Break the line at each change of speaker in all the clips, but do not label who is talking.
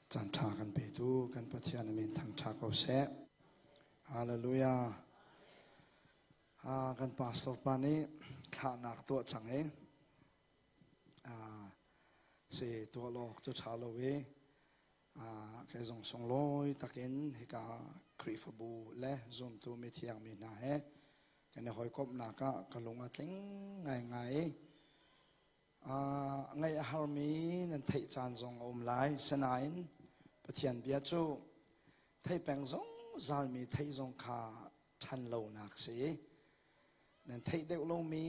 Caan ṭha kan petu kan Pathian a min thangṭha ko seh. Hallelujah. Kan pastor pa nih thlahnak tuah cang i si tuah lawk cu ṭha lo i kei zong sunglawi takin hika Khrihfabu le zumtu mithiang mi hna he kan i hawikomhnak ah ka lung a tling ngaingai i Ngaih a harmi nan theih caan zong a um lai. Sinain Pathian bia cu thei peng zungzalmi theih zong kha ṭhan lonak si. Nan theih deuh lomi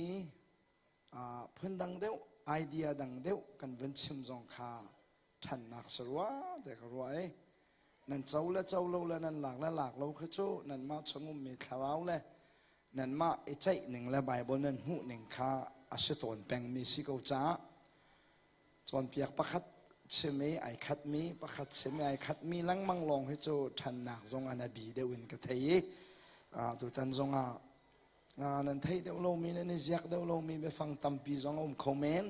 phundang deuh, idea dang deuh kan vun chim zong kha ṭhannak si rua te ka ruah i nan co le co lo le nan lak le lak lo kha cu nanmah chung ummi thlarau le nanmah i ceih ning le Baibal nan hmuh ning kha a si tawn pengmi si ko caah cawnpiak pakhat chim i ai khatmi pakhat chim i ai khatmi lengmang lawng hi cu ṭhannak zong an a bi deuh in ka thei i tutan zongah nan theih deuh lomi nan i ziak deuh lomi biafang tampi zong a um kho men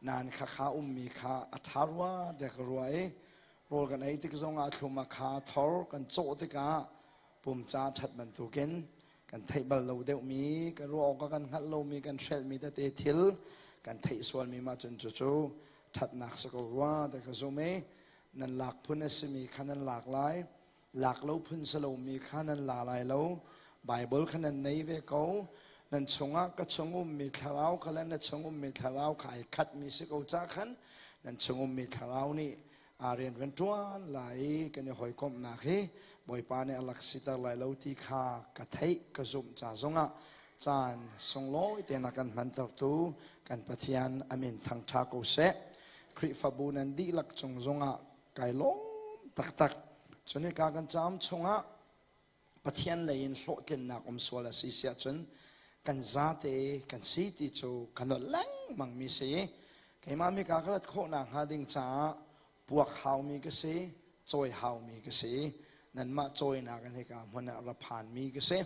nain khakha ummi kha a ṭha rua tiah ka ruah i rawl kan ei tik zongah thlum a kha thor kan cawh tikah pum ca ṭhat bantukin kan theih bal lo deuhmi kan ruah awk kan hngalh lomi kan hrelhmi tete thil kan theih sualmi mah cun cucu ṭhatnak si ko rua tiah ka zum i nan lak phun a simi kha nan lak lai Lak lo phun si lomi kha nan la lai lo. Baibal kha nan nei ve ko. Nan chungah ka chung ummi thlarau kha le na chung ummi thlarau kha ai khatmi si ko ca khan nan chung ummi thlarau nih aa rian van ṭuan lai i kan i hawikomhnak hi Bawipa nih a lak siter lai lo ti kha ka theih ka zumh ca zongah caan sunglawi tein a kan hmantertu kan Pathian a min thangṭha ko seh. Khrihfabu nan dihlak cung zongah kai lawm taktak. Cun hika kan caam chungah Pathian lei in hlawhtlinnak um sual a si siah cun kan zate kan si ti cu ka nolh lengmang mi si. Keimah mi ka rat khawhnak hnga ding caah puak haumi ka si, cawi haumi ka si. Nanmah cawinak in hika hmun ah ra phanmi ka si.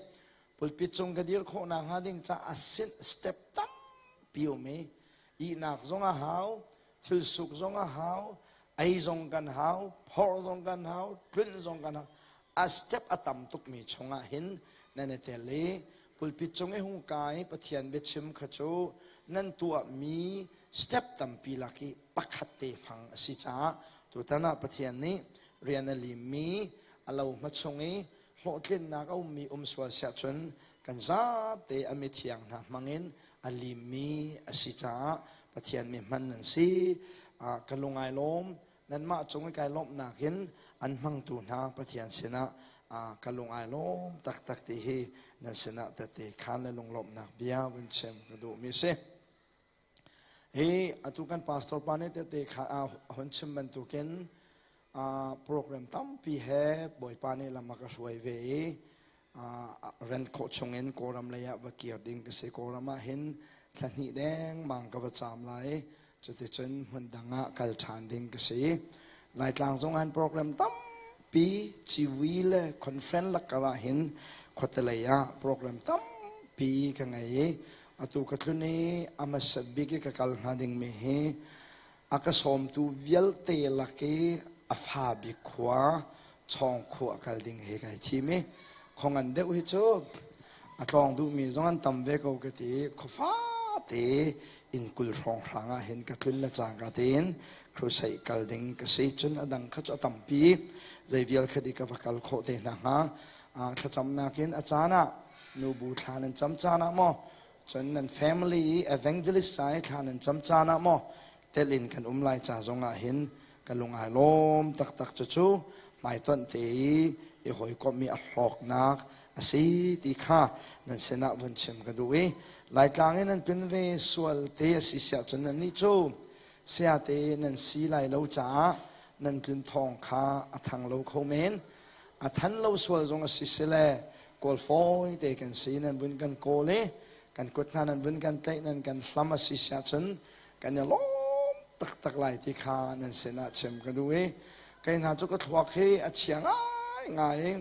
Pulpit cung ka dir khawhnak hnga ding caah sin step tampi um i ihnak zong a hau, thil suk zong a hau, ei zong kan hau, phorh zong kan hau, tlunh zong kan hau. A step a tam tukmi chungah hin nan i tel i pulpit cung i hung kai Pathian biachim kha cu nan tuahmi step tampi lak i pakhat te fang a si caah tutan ah Pathian nih rian a limmi a lo hma chung i hlawhtlinnak a ummi um sual siah cun kan zate a mithiang hna hmangin a limmi a si caah Pathian mi hman nan si. Ka lung ai lawm. Nanmah cung i kai lawmhnak in an hmangtu hna Pathian sinah ka lung ai lawm taktak ti hi nan sinah tete khan le lunglawmhnak bia vun chim ka duhmi si. Hi atu kan pastor pa nih tete kha a hun chim bantukin program tampi he Bawipa nih lam a ka hruai ve i rent khawh chungin Kawlram lei ah va kir ding ka si. Kawlram ah hin thla hnih dengmang ka va caam lai. Cuticun hmun dang ah kal ṭhan ding ka si. Laitlang zong an program tampi civui le conference lakar ah hin khuate lei ah program tampi ka ngei i atu ka tlun i a hmasat bik i ka kal hnga dingmi hi a ka sawmtu vialte lak i a fa bik khua Chawngkhua kal ding he kai thim i khua ngan deuh hi cu a tlawng duhmi zong an tam ve ko ka ti khua fate inn kul hrawnghrang ah hin ka tlun le cangka tein crusade kal ding ka si cun a dang kha cu a tampi zei vial kha di ka va kal khawh te hna hnga thlacamnak in a caan ah nubu thla nan cam caan ah maw cun nan family i evangelist sai thla nan cam caan ah maw tel in kan um lai ca zong ah hin ka lung ai lawm taktak cucu hmaitonh te i i hawikomh i a hlawknak a si ti kha nan sinah vun chim ka duh i Laitlang in nan tlun ve sual te a si siah cun nannih cu sayate nan si lai lo caah nan tlun thawng kha a thang lo kho men a than lo sual zong a si sile kawl fawi te kan si nan vun kan kawl i kan kut hna nan vun kan tlaih nan kan hlam a si siah cun kan i lawm taktak lai ti kha nan sinah chim ka duh i kei hna cu ka thluak hi a chia ngai ngai i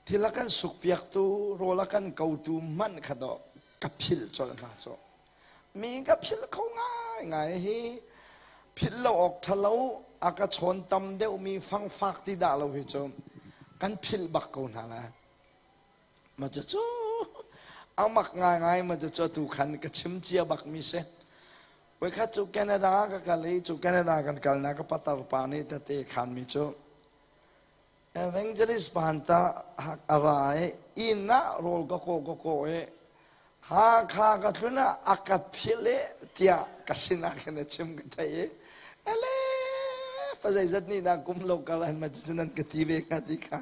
thil a kan sukpiaktu rawl a kan kotu hmanh kha dawh ka philh colh hna cu mi ka philh kho ngai ngai hi. Philh lo awk ṭhalo a ka chawn tam deuhmi fangfak ti dah lo hi cu kan philh bak ko hna lai. Ma cucu a mak ngaingai ma cucu atu khan ka chim cia bakmi si. Voikhat cu Canada ka kal i cu Canada kan kalnak ka patar pa nih tete khanmi cu Evangelist panta a ra i inn ah rawl ka kaw ka kaw i Hakha ka tlun ah a ka philh i tiah ka sinah khin a chim ka theih i ele pa zeizat nih dah kum lo kar an ma cu nan ka ti ve hnga ti kha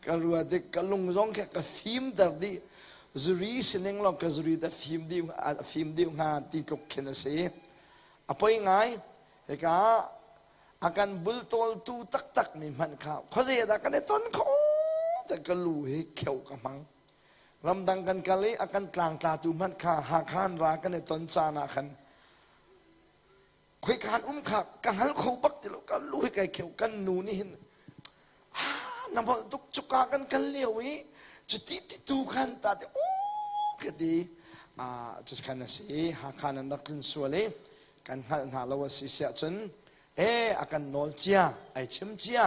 ka ruat i ka lung zong kha ka fimter dih zuri sining lawng ka zuri ta fim dih fim dih hnga ti tluk khin a si a poi ngai hika a kan bultawltu taktak mi hmanh kha khuazei dah kan i ton khawh te ka lu hi kheu ka hmang ramdang kan kal i a kan tlangtlatu hmanh kha Hakha an ra kan i ton caan ah khan khoikan um kha ka hngal kho bak ti lo ka lu hi kai kheu kan nu nih hin ah na molh tuk cuka kan kal lio i cuti ti tu khan ta te o ka ti ah cu khan a si Hakha nan rak tlun sual i kan hngalh hna lo a si siah cun e a kan nawl cia ai chim cia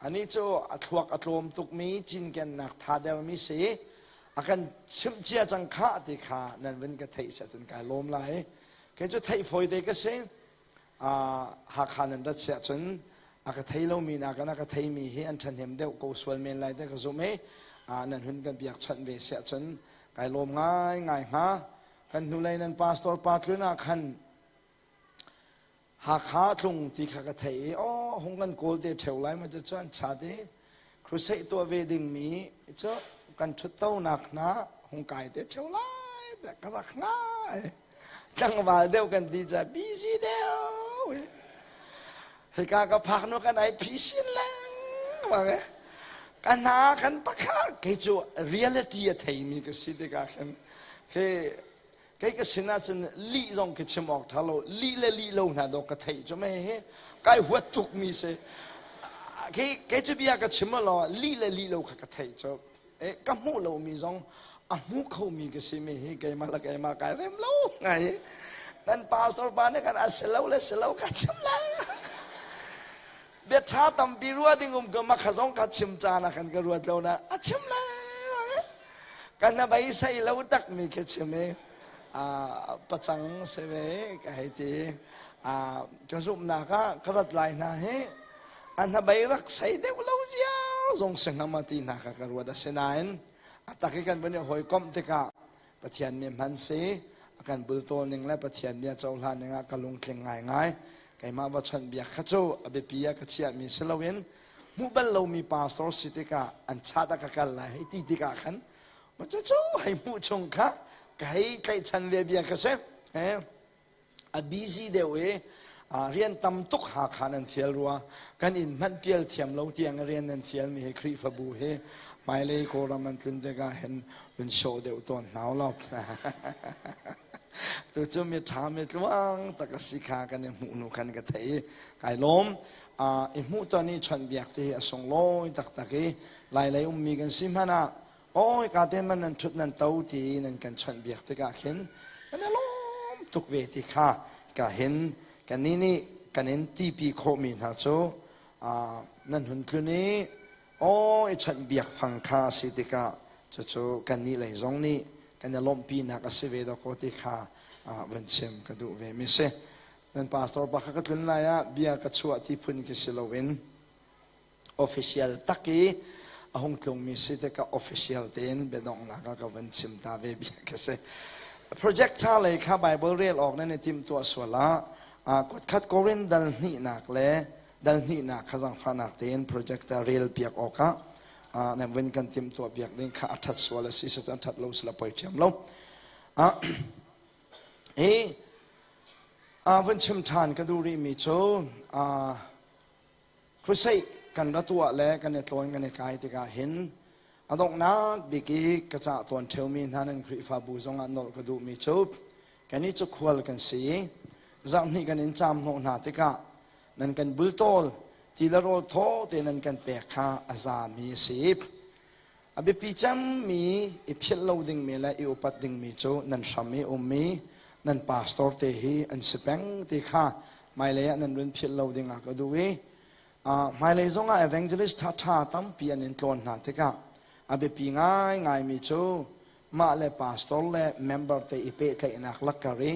ani cu a thluak a tlawm tukmi cinkennak tha dermi si a kan chimh cia cang kha ti kha nan vun ka theih siah cun kai lawm lai kei cu theih fawi te ka si Hakha nan rat siah cun a ka thei lomi nakin a ka theimi hi an ṭhahnem deuh ko sual men lai te ka zumh i nan hun kan biakchawnh ve siah cun kai lawm ngaingai hnga. Kan hnulei nan pastor pa tlun ah khan Hakha tlung ti kha ka theih i aw hung kan kawl te ṭheo lai ma cu an chat i crusade tuah ve dingmi cu kan ṭhuttonak hna hung kai te ṭheo lai tiah ka rak ngai. Tlangval deuh kan ti ca busy deuh. Hika ka phak nu kan ai phisin lengmang e. Ka hna kan pakha kei cu reality a theimi ka si tikah khin khi kei ka sin ahcun lih zong khi chim awk ṭha lo lih le lih lo hna dawh ka theih cu mei hi kai huat tuk mi si khi kei cu bia ka chim law lih le lih lo kha ka theih cu ka hmuh lomi zong a hmu khomi ka si mi hi keimah le keimah kai rem lo ngai nan pastor pa nih kan a si lo le si lo ka chim la bia ṭha tampi rua ding um ka makha zong ka chim caan ah khan ka ruat lo na a chim la kan na beisei lo tak mi khi chim i pacang se ve ka hei ti ka zumhnak ah ka rat lai hna hi a hnabei rak sei deuh lo ziar zong si hnga ma ti hna kha ka ruat asinain a tak i kan vun i hawikomh tikah Pathian mi hman si a kan bultawl ning le Pathian bia cohlan ning ah ka lungtling ngaingai keimah va chawnh biak kha cu a biapi ah ka chiahmi si loin hmuh bal lomi pastor si tikah an chat ah ka kal lai hei ti tikah khan cu hei hmuh chung kha ka hei tlaihchan ve bia ka si a busy deuh i rian tam tuk Hakha nan fial rua kan inn hmanh pial thiam lo tiang rian nan fial mi hi Khrihfabu hi hmailei Kawlram an tlun tikah hin run show deuh tawn hna lo tu cu mi ṭha mi tluang tak a si kha kan i hmuh hnu khan ka thei i kai lawm i hmuh ton i chawnhbiak te hi a sunglawi taktak i lailei ummi kan si hmanh ah Awi ka te man nan ṭhut nan to ti nan kan chawnhbiak tikah khin kan i lawm tuk ve ti kha ka hin kannih nih kan in tipi khawhmi hna cu nan hun tlun i aw i chawnhbiak fang kha a si tikah cucu kannih lei zong nih kan i lawmhpinak a si ve dawkaw ti kha van chim ka duh ve mi si. Nan pastor pa kha ka tlun lai ah bia ka chuah ti phun khi si loin official tak i a hung tlungmi si tikah official tein biadonghnak ah ka van chim ta ve bia ka si. Project tha lei kha Bible rel awk nan i timhtuah sual ah kutkhat Korin dal hnihnak le dal hnihnak kha zangfahnak tein projector rel piak awkah nan vun kan timhtuah piak ding kha a that sual a si so cun that lo sila poi ṭhiam lo. Hi vun chim ṭhan ka duh rihmi cu Crusade kan ra tuah le kan i tlawn kan i kai tikah hin a donghnak bik i ka cah tawn ṭheumi hna nan Khrihfabu zongah nolh ka duhmi cu kannih cu khual kan si i zarhhnih kan in caam hnawh hna tikah nan kan bultawl ti le rawl thaw te nan kan pek kha a zami a si. A biapi cemmi i philh lo dingmi le i upat dingmi cu nan hram i ummi nan pastor te hi an si peng ti kha Hmailei ah nan run philh lo dingah ka duh i hmailei zongah evangelist ṭhaṭha tampi an in tlawn hna tikah a biapi ngaingaimi cu mah le pastor le member te i pehtlaihnak lakkar i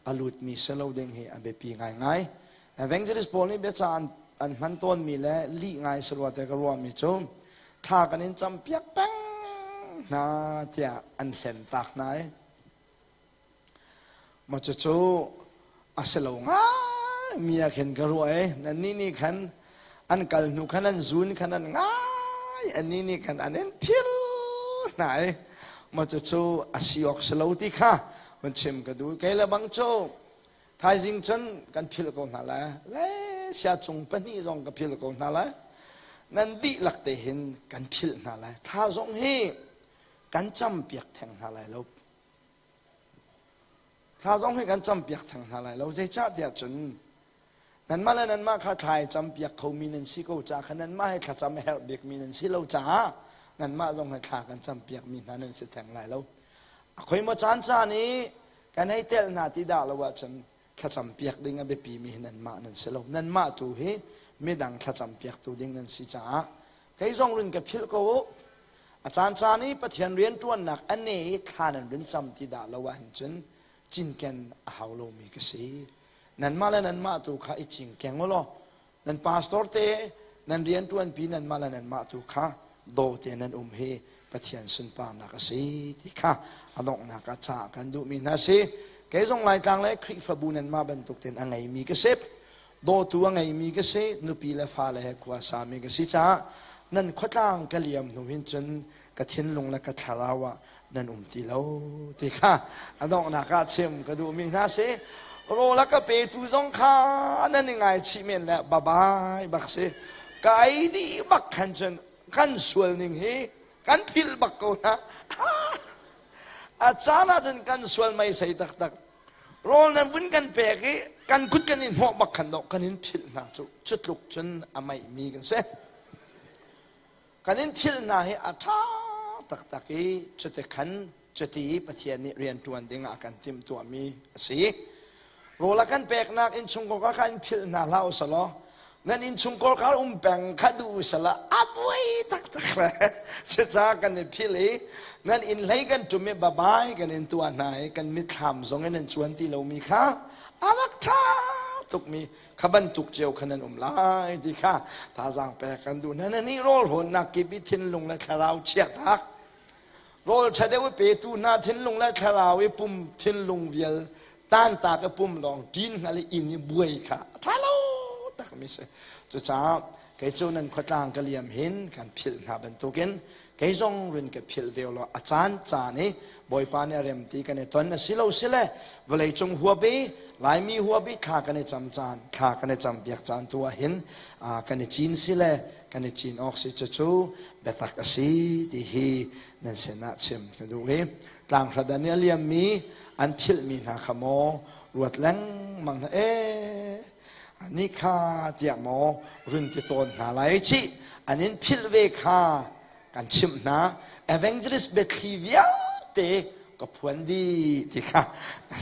a lutmi si lo ding hi a biapi ngaingai. Evangelist pawl nih biacah an, an hman tawnmi le lih ngai si rua te ka ruahmi cu thla kan in campiak peng hna tiah an hlen tak hna i Ma cucu a si lo ngai mi ah khin ka ruah i nannih nih khan an kal hnu khan an zun khan an ngai annih nih khan an in phil hna i ma cucu a si awk si lo ti kha van chim ka duh kei le bang cu thaizing cun kan philh ko hna lai le sia cung pahnih zong ka philh ko hna lai nan dihlak te hin kan philh hna lai thla zong hi kan campiak theng hna lai lo Thla zong hi kan campiak theng hna lai lo. Zeicahtiah cun nanmah le nanmah kha thla i campiak khomi nan si ko caah khan nanmah he thlacam a herh bikmi nan si lo caah nanmah zong he thla kan campiakmi hna nan si theng lai lo. A khoi maw caan caan i kan hei telh hna ti dah lo ahcun thlacam piak ding a biapimi hi nanmah nan si lo. Nanmah tu hi midang thlacam piaktu ding nan si caah kei zong run ka philh ko u. A caancaan i Pathian rianṭuannak a ne i thla nan run cam ti dah lo ahcun cinken a hau lomi ka si. Nanmah le nanmah tu kha i cingkeng u law nan pastor te nan rianṭuanpi nanmah le nanmah tu kha daw te nan um hi Pathian sunparnak a si ti kha a donghnak ah ca kan duhmi hna si. Kei zong Laitlang le Khrihfabu nanmah bantuk tein a ngeimi ka si. Dawtu a ngeimi ka si, nupi le fale he khua sami ka si caah nan khuatlang ka liam hnu hin cun ka thinlung le ka thlarau ah nan um ti lo ti kha a donghnak ah chim ka duhmi hna si. Rawl a ka petu zong kha nan i ngaichih men le babai bak si. Ka ei dih bak khan cun kan sual ning hi kan philh bak ko hna. A caan ah cun kan sual meisei taktak. Rawl nan vun kan pek i kan kut kan i hnawh bak khan dawh kan in philh hna cu cu tluk cun a meihmi kan si. Kan in philh hna hi a ṭha taktak i cuti khan cuti i Pathian nih rian ṭuan ding ah a kan timhtuahmi a si. Rawl a kan peknak innchungkhar kha in philh hna hlah u selaw nan innchungkhar kha um peng kha duh u selaw a buai taktak le cucaah kan i philh i nan inn hlei kan ṭum i babai kan in tuah hna i kan mitthlam zong in nan cuan ti lomi kha a rak ṭha tukmi kha bantuk cio kha nan um lai ti kha thazaang pek kan duh hna. Nan nih rawl rawnnak kip i thinlung le thlarau chiahtak Rawl ṭha deuh i petu hna thinlung le thlarau i pum thinlung vial tantak i pum lawng ṭin hngal i inn i buai kha a ṭha lo takmi si. Cucaah kei cu nan khuatlang ka liam hin kan philh hna bantukin kei zong run ka philh ve law a caan caan i Bawipa nih a rem ti kan i ton a si lo sile vawleicung huap i Laimi huap i thla kan i cam caan thla kan i cam piak caan tu ah hin kan i cin sile kan i cin awk si cucu biatak a si ti hi nan sinah chim ka duh i tlanghrat an i a liammi an philhmi hna kha maw ruat lengmang hna e ni kha tiah maw run ti tawn hna lai cih an in philh ve kha kan chimh hna evangelist biathli vialte ka phuan dih ti kha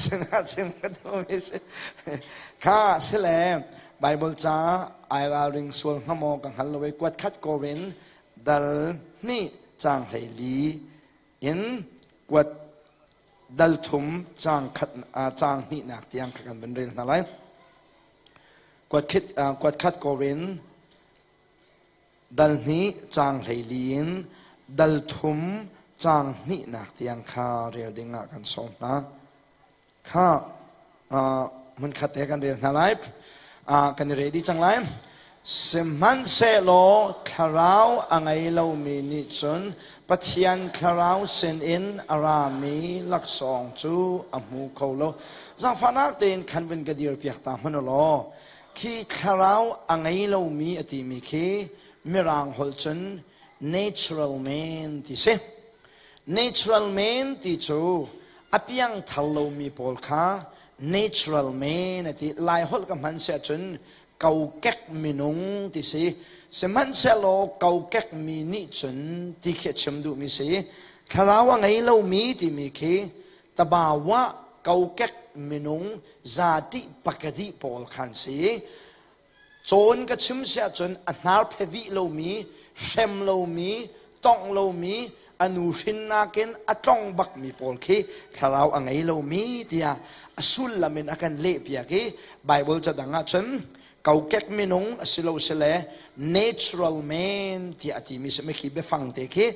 sinah chim ka duhmi si kha sile Bible ca ai ralring sual hnga maw ka hngal lo i kuat khat korin dal hnih caang 14 in kuat dal thum caang khat caang hnihnak tiang kha kan van rel hna lai kuat khat kuat khat korin Dal hnih caang 14 in dal thum caang hnihnak tiang kha rel ding ah kan sawm hna. Kha hmunkhat te kan rel hna lai. Kan i ready cang lai. Sihmanhsehlaw thlarau a ngei lomi nih cun Pathian thlarau sinin a rami laksawng cu a hmu kho lo. Zaangfahnak tein khan vun ka dir piak ta hmanh u law Khi thlarau a ngei lomi a timi khi Mirang holh cun natural man ti si. Natural man ti cu a piangthar lomi pawl kha natural man a ti. Lai holh ka hman si ahcun kokek minung ti si. Sihmanhsehlaw kokek mi nih cun ti khi a chim duhmi si. Thlarau a ngei lomi timi khi tabawa kokek minung zati pakadi pawl khan si. Cawn ka chim si ahcun a hnar phe lomi, hrem lomi, tongh lomi, a nu hrinnak in a tlong bakmi pawl khi thlarau a ngei lomi tiah a sullam in a kan lehpiak i Bible cadang ahcun kokek minung asilo sile natural man tiah a timi si khi biafang te khi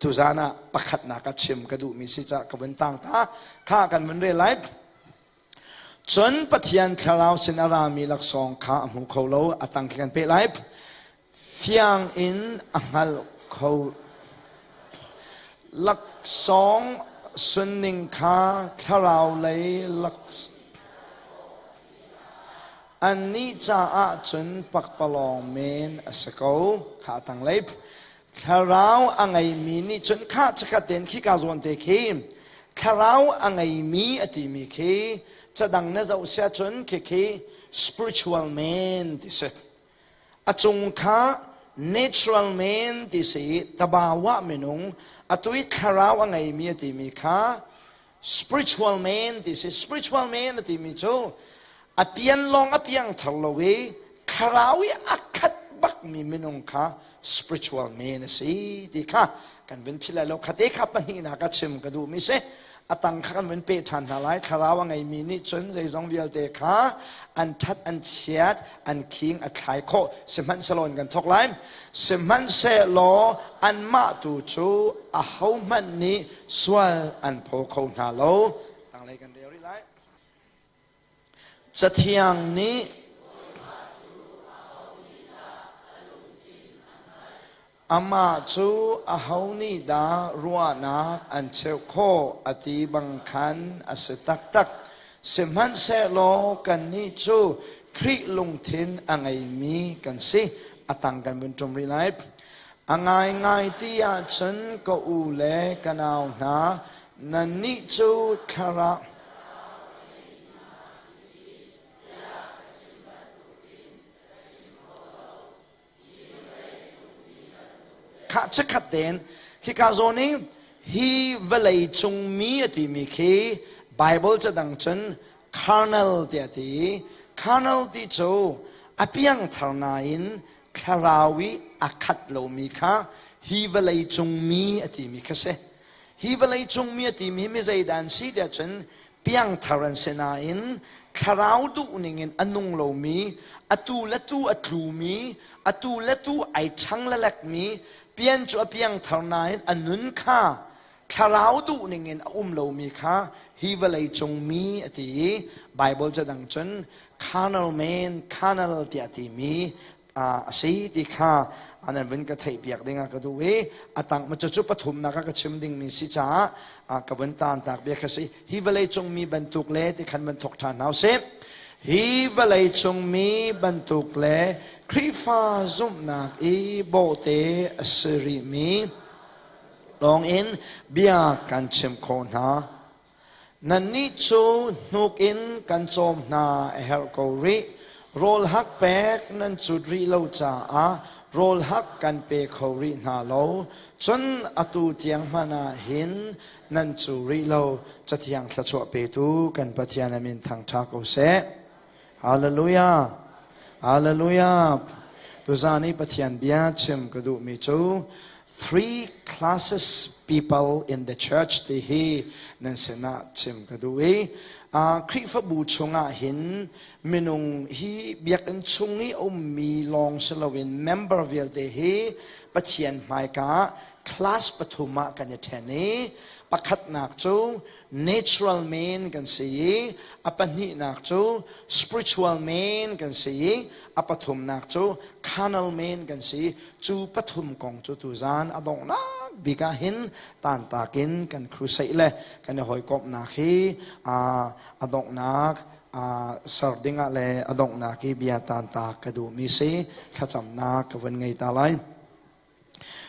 tuzan ah pakhatnak ah chim ka duhmi si ca ka vun tang ta kha kan vun rel lai. Cun Pathian thlarau sin a rami laksawng kha a hmu kho lo. A tang khi kan peh lai. Fiang in a hngal kho. Laksawng sunning kha thlarau lei lak annih caah cun pakpalawng men a si ko. Kha a tanglei. Thlarau a ngeimi nih cun kha chikkhat tein khika zawn te khi thlarau a ngeimi a timi khi cadang na zoh sia cun khikhi spiritual man ti si. A cung kha natural man ti si i tabawa minung atu i thlarau a ngeimi a timi kha spiritual man ti si. Spiritual man a timi cu a pian lawng a piang thar lo i thlarau i a khat bakmi minung kha spiritual man a si ti kha kan vun philh lai lo. Khate kha pahnihnak a chim ka duhmi si. A tang kha kan vun peh ṭhan hna lai. Thlarau a ngeimi nih cun zeizong vialte kha an ṭhat an chiat an khing a thlai khawh. Sihmanhsehlaw in kan thawk lai. Sihmanhsehlaw anmah tu cu ahohmanh nih sual an phaw kho hna lo. Tanglei kan rel rih lai. Cathiang nih Amah cu aho nih dah ruahnak an cheuh khawh a ti bang khan a si taktak. Sihmanhsehlaw kannih cu Khrih lungthin a ngeimi kan si. A tang kan vun ṭum rih lai. A ngaingai ti ahcun ka u le ka nau hna, nannih cu thlarau Khah chikkhat tein khika zawn i hi vawlei cung mi a timi khi Bible cadang cun carnal tiah a ti i carnal ti cu a piangthar nain thlarau i a khat lomi kha hi vawlei cung mi a timi kha si. Hi vawlei cung mi a timi hi mi zeidah an si tiah cun piangthar an si nain thlarau duh ningin a nung lomi, atu le tu a tlumi, atu le tu ai ṭhang lalekmi, pian cu a piangthar nain a nun kha thlarau duh ningin a um lomi kha hi vawlei cung mi a ti i Bible cadang cun carnal man, carnal tiah timi a si ti kha an vun ka theih piak ding ah ka duh i a tang ma cucu pathumnak ah ka chim ding mi si caah ka vun tan tak bia kha si. Hi vawlei cung mi bantuk le ti khan van thok ṭhan hna usih. Hi vawlei cung mi bantuk le Khrihfa zumhnak i bawhte a si rih mi lawng in bia kan chim khawh hna. Nannih cu hnuk in kan cawm hna a herh ko rih. Rawl hak pek nan cut rih lo caah rawl hak kan pe kho rih hna lo. Cun atu tiang hmanh ah hin nan cu rih lo. Cathiang thluachuah petu kan Pathian a min thangṭha ko seh. Hallelujah! Hallelujah! Tuzan i Pathian bia chim ka duhmi cu three classes people in the church ti hi nan sinah chim ka duh i Khrihfabu chungah hin minung hi biakinn chung i a ummi lawng si loin member vialte hi Pathian hmaika ah class pathum ah kan i ṭhen i pakhatnak cu natural man kan si i a pahnihnak cu spiritual man kan si i a pathumnak cu carnal man kan si. Cu pathum kong cu tuzan a donghnak bik ah hin tantak in kan crusade le kan i hawikomhnak hi a donghnak ser ding ah le a donghnak i bia tantak ka duhmi si. Thlacamnak ka vun ngei ta lai.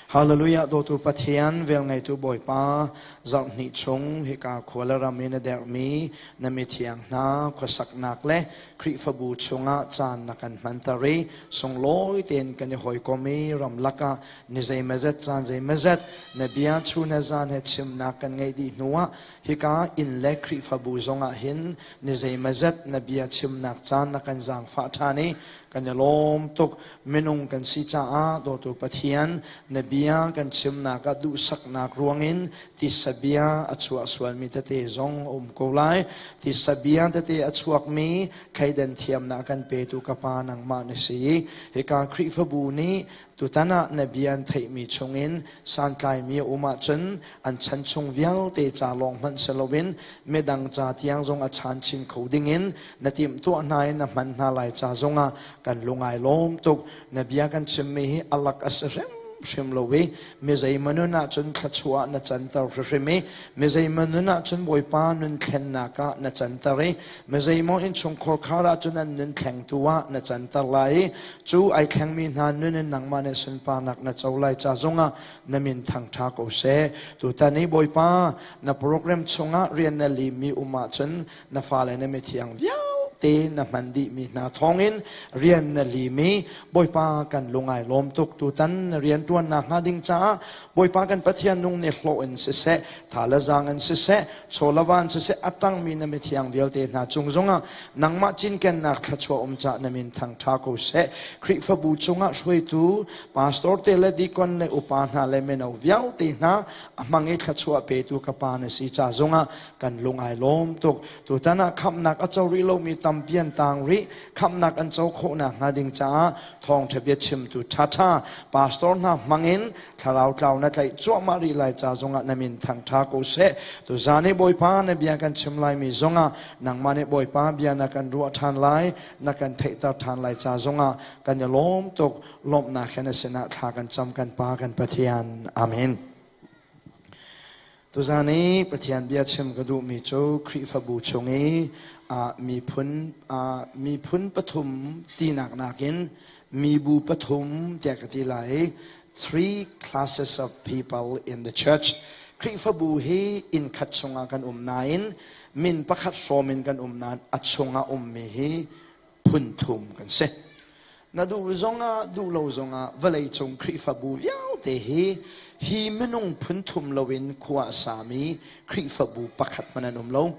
Hallelujah dawtu Pathian velngeitu Bawipa zarhhnih chung hika khua le ram in a dermi na mithiang hna khuasaknak le Khrihfabu chungah caan na kan hmanter i sunglawi tein kan i hawikom i ramlak ah ni zeimazet caan zeimazet na bia chun he zan he chimnak kan ngeih dih hnuah hika inn le Khrihfabu zongah hin ni zeimazet na bia chimnak caan na kan zaangfah ṭhan i kan i lawm tuk. Minung kan si caah dawtu Pathian na bia kan chimnak ah duhsaknak ruangin tisa bia a chuah sualmi tete zong a um ko lai. Tisa bia tete a chuakmi thleidan thiamnak kan petu ka Pa nangmah na si. Hika Khrihfabu nih tutan ah na bia an theihmi chungin santlaimi a um ahcun an chan chung vialte ca lawng hmanh si loin midang ca tiang zong a chan chin kho dingin na timhtuah hna in na hman hna lai ca zongah kan lungai lawm tuk. Na bia kan chimmi hi alak a si hrimhrim lo i mi zeimaw nun ah cun thluachuah na canter hrimhrim i mi zeimaw nun ah cun Bawipa nun thlennak ah na canter i mi zeimaw innchungkhar khar ah cun an nun thlengtu ah na canter lai i cu ai thlengmi hna nun in nangmah nih sunparnak na co lai ca zongah na min thangṭha ko seh. Tutan i Bawipa na program chungah rian na limmi um ahcun na fale na mithiang vialte na hman dihmi hna thawngin rian na lim i Bawipa kan lungai lawm tuk. Tutan na rian ṭuannak hnga ding caah Bawipa kan Pathian nung nih hlawh in siseh, tha le zaang in siseh, chaw le van siseh a tangmi na mithiang vialte hna cung zongah nangmah cinkennak thluachuah um cah na min thangṭha ko seh. Khrihfabu cungah hruaitu pastor te le deacon le upa hna le mino vialte hna a hmang i thluachuah petu ka pa na si ca zongah kan lung ai lawm tuk. Tutan ah khamhnak a co rih lomi tampi an tang rih. Khamhnak an co khawhnak hnga ding caah thawngṭha bia chimtu ṭhaṭha pastor hna hmangin thlarau tlau na tlaih cuahmah rih lai ca zongah na min thangṭha ko seh. Tuzaan i Bawipa na bia kan chim laimi zongah nangmah nih Bawipa bia na kan ruah ṭhan lai, na kan theihter ṭhan lai ca zongah kan i lawm tuk. Lawmhnak he na sinah thla kan cam kan Pa kan Pathian. Amen. Tuzaan i Pathian bia chim ka duhmi cu Khrihfabu chung i miphun miphun pathum tinak nakin mibu pathum tiah ka ti lai. Three classes of people in the church. Khrihfabu hi inn khat chungah kan um nain min pakhat hrawm in kan um nain a chungah ummi hi phun thum kan si. Na duh zongah duh lo zongah vawleicung Khrihfabu vialte hi hi minung phun thum loin khua a sami Khrihfabu pakhat hmanh an um lo.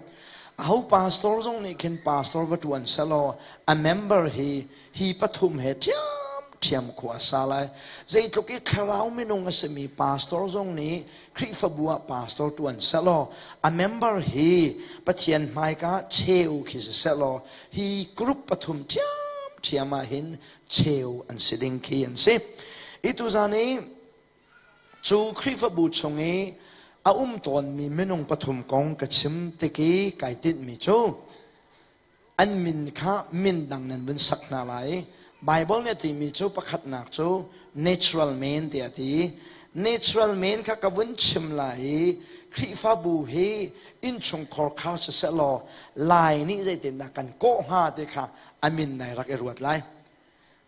Aho pastor zong nih khin pastor va ṭuan selaw a member hi hi pathum he ṭhiamṭhiam khua a sa lai. Zeitluk i thlarau minung a simi pastor zong nih Khrihfabu ah pastor ṭuan selaw a member hi Pathian hmaika cheu khi si selaw hi group pathum ṭhiamṭhiam ah hin cheu an si ding khi an si. I tuzan i cu Khrihfabu chung i a um tawnmi minung pathum kong ka chim tik i kai tinhmi cu an min kha min dang nan vun sak hna lai. Bible nih a timi cu pakhatnak cu natural man tiah a ti. Natural man kha ka vun chim lai i Khrihfabu hi innchungkhar khar siseh law Lai nih zeitindah kan kawh hnga ti kha a min nai rak i ruat lai.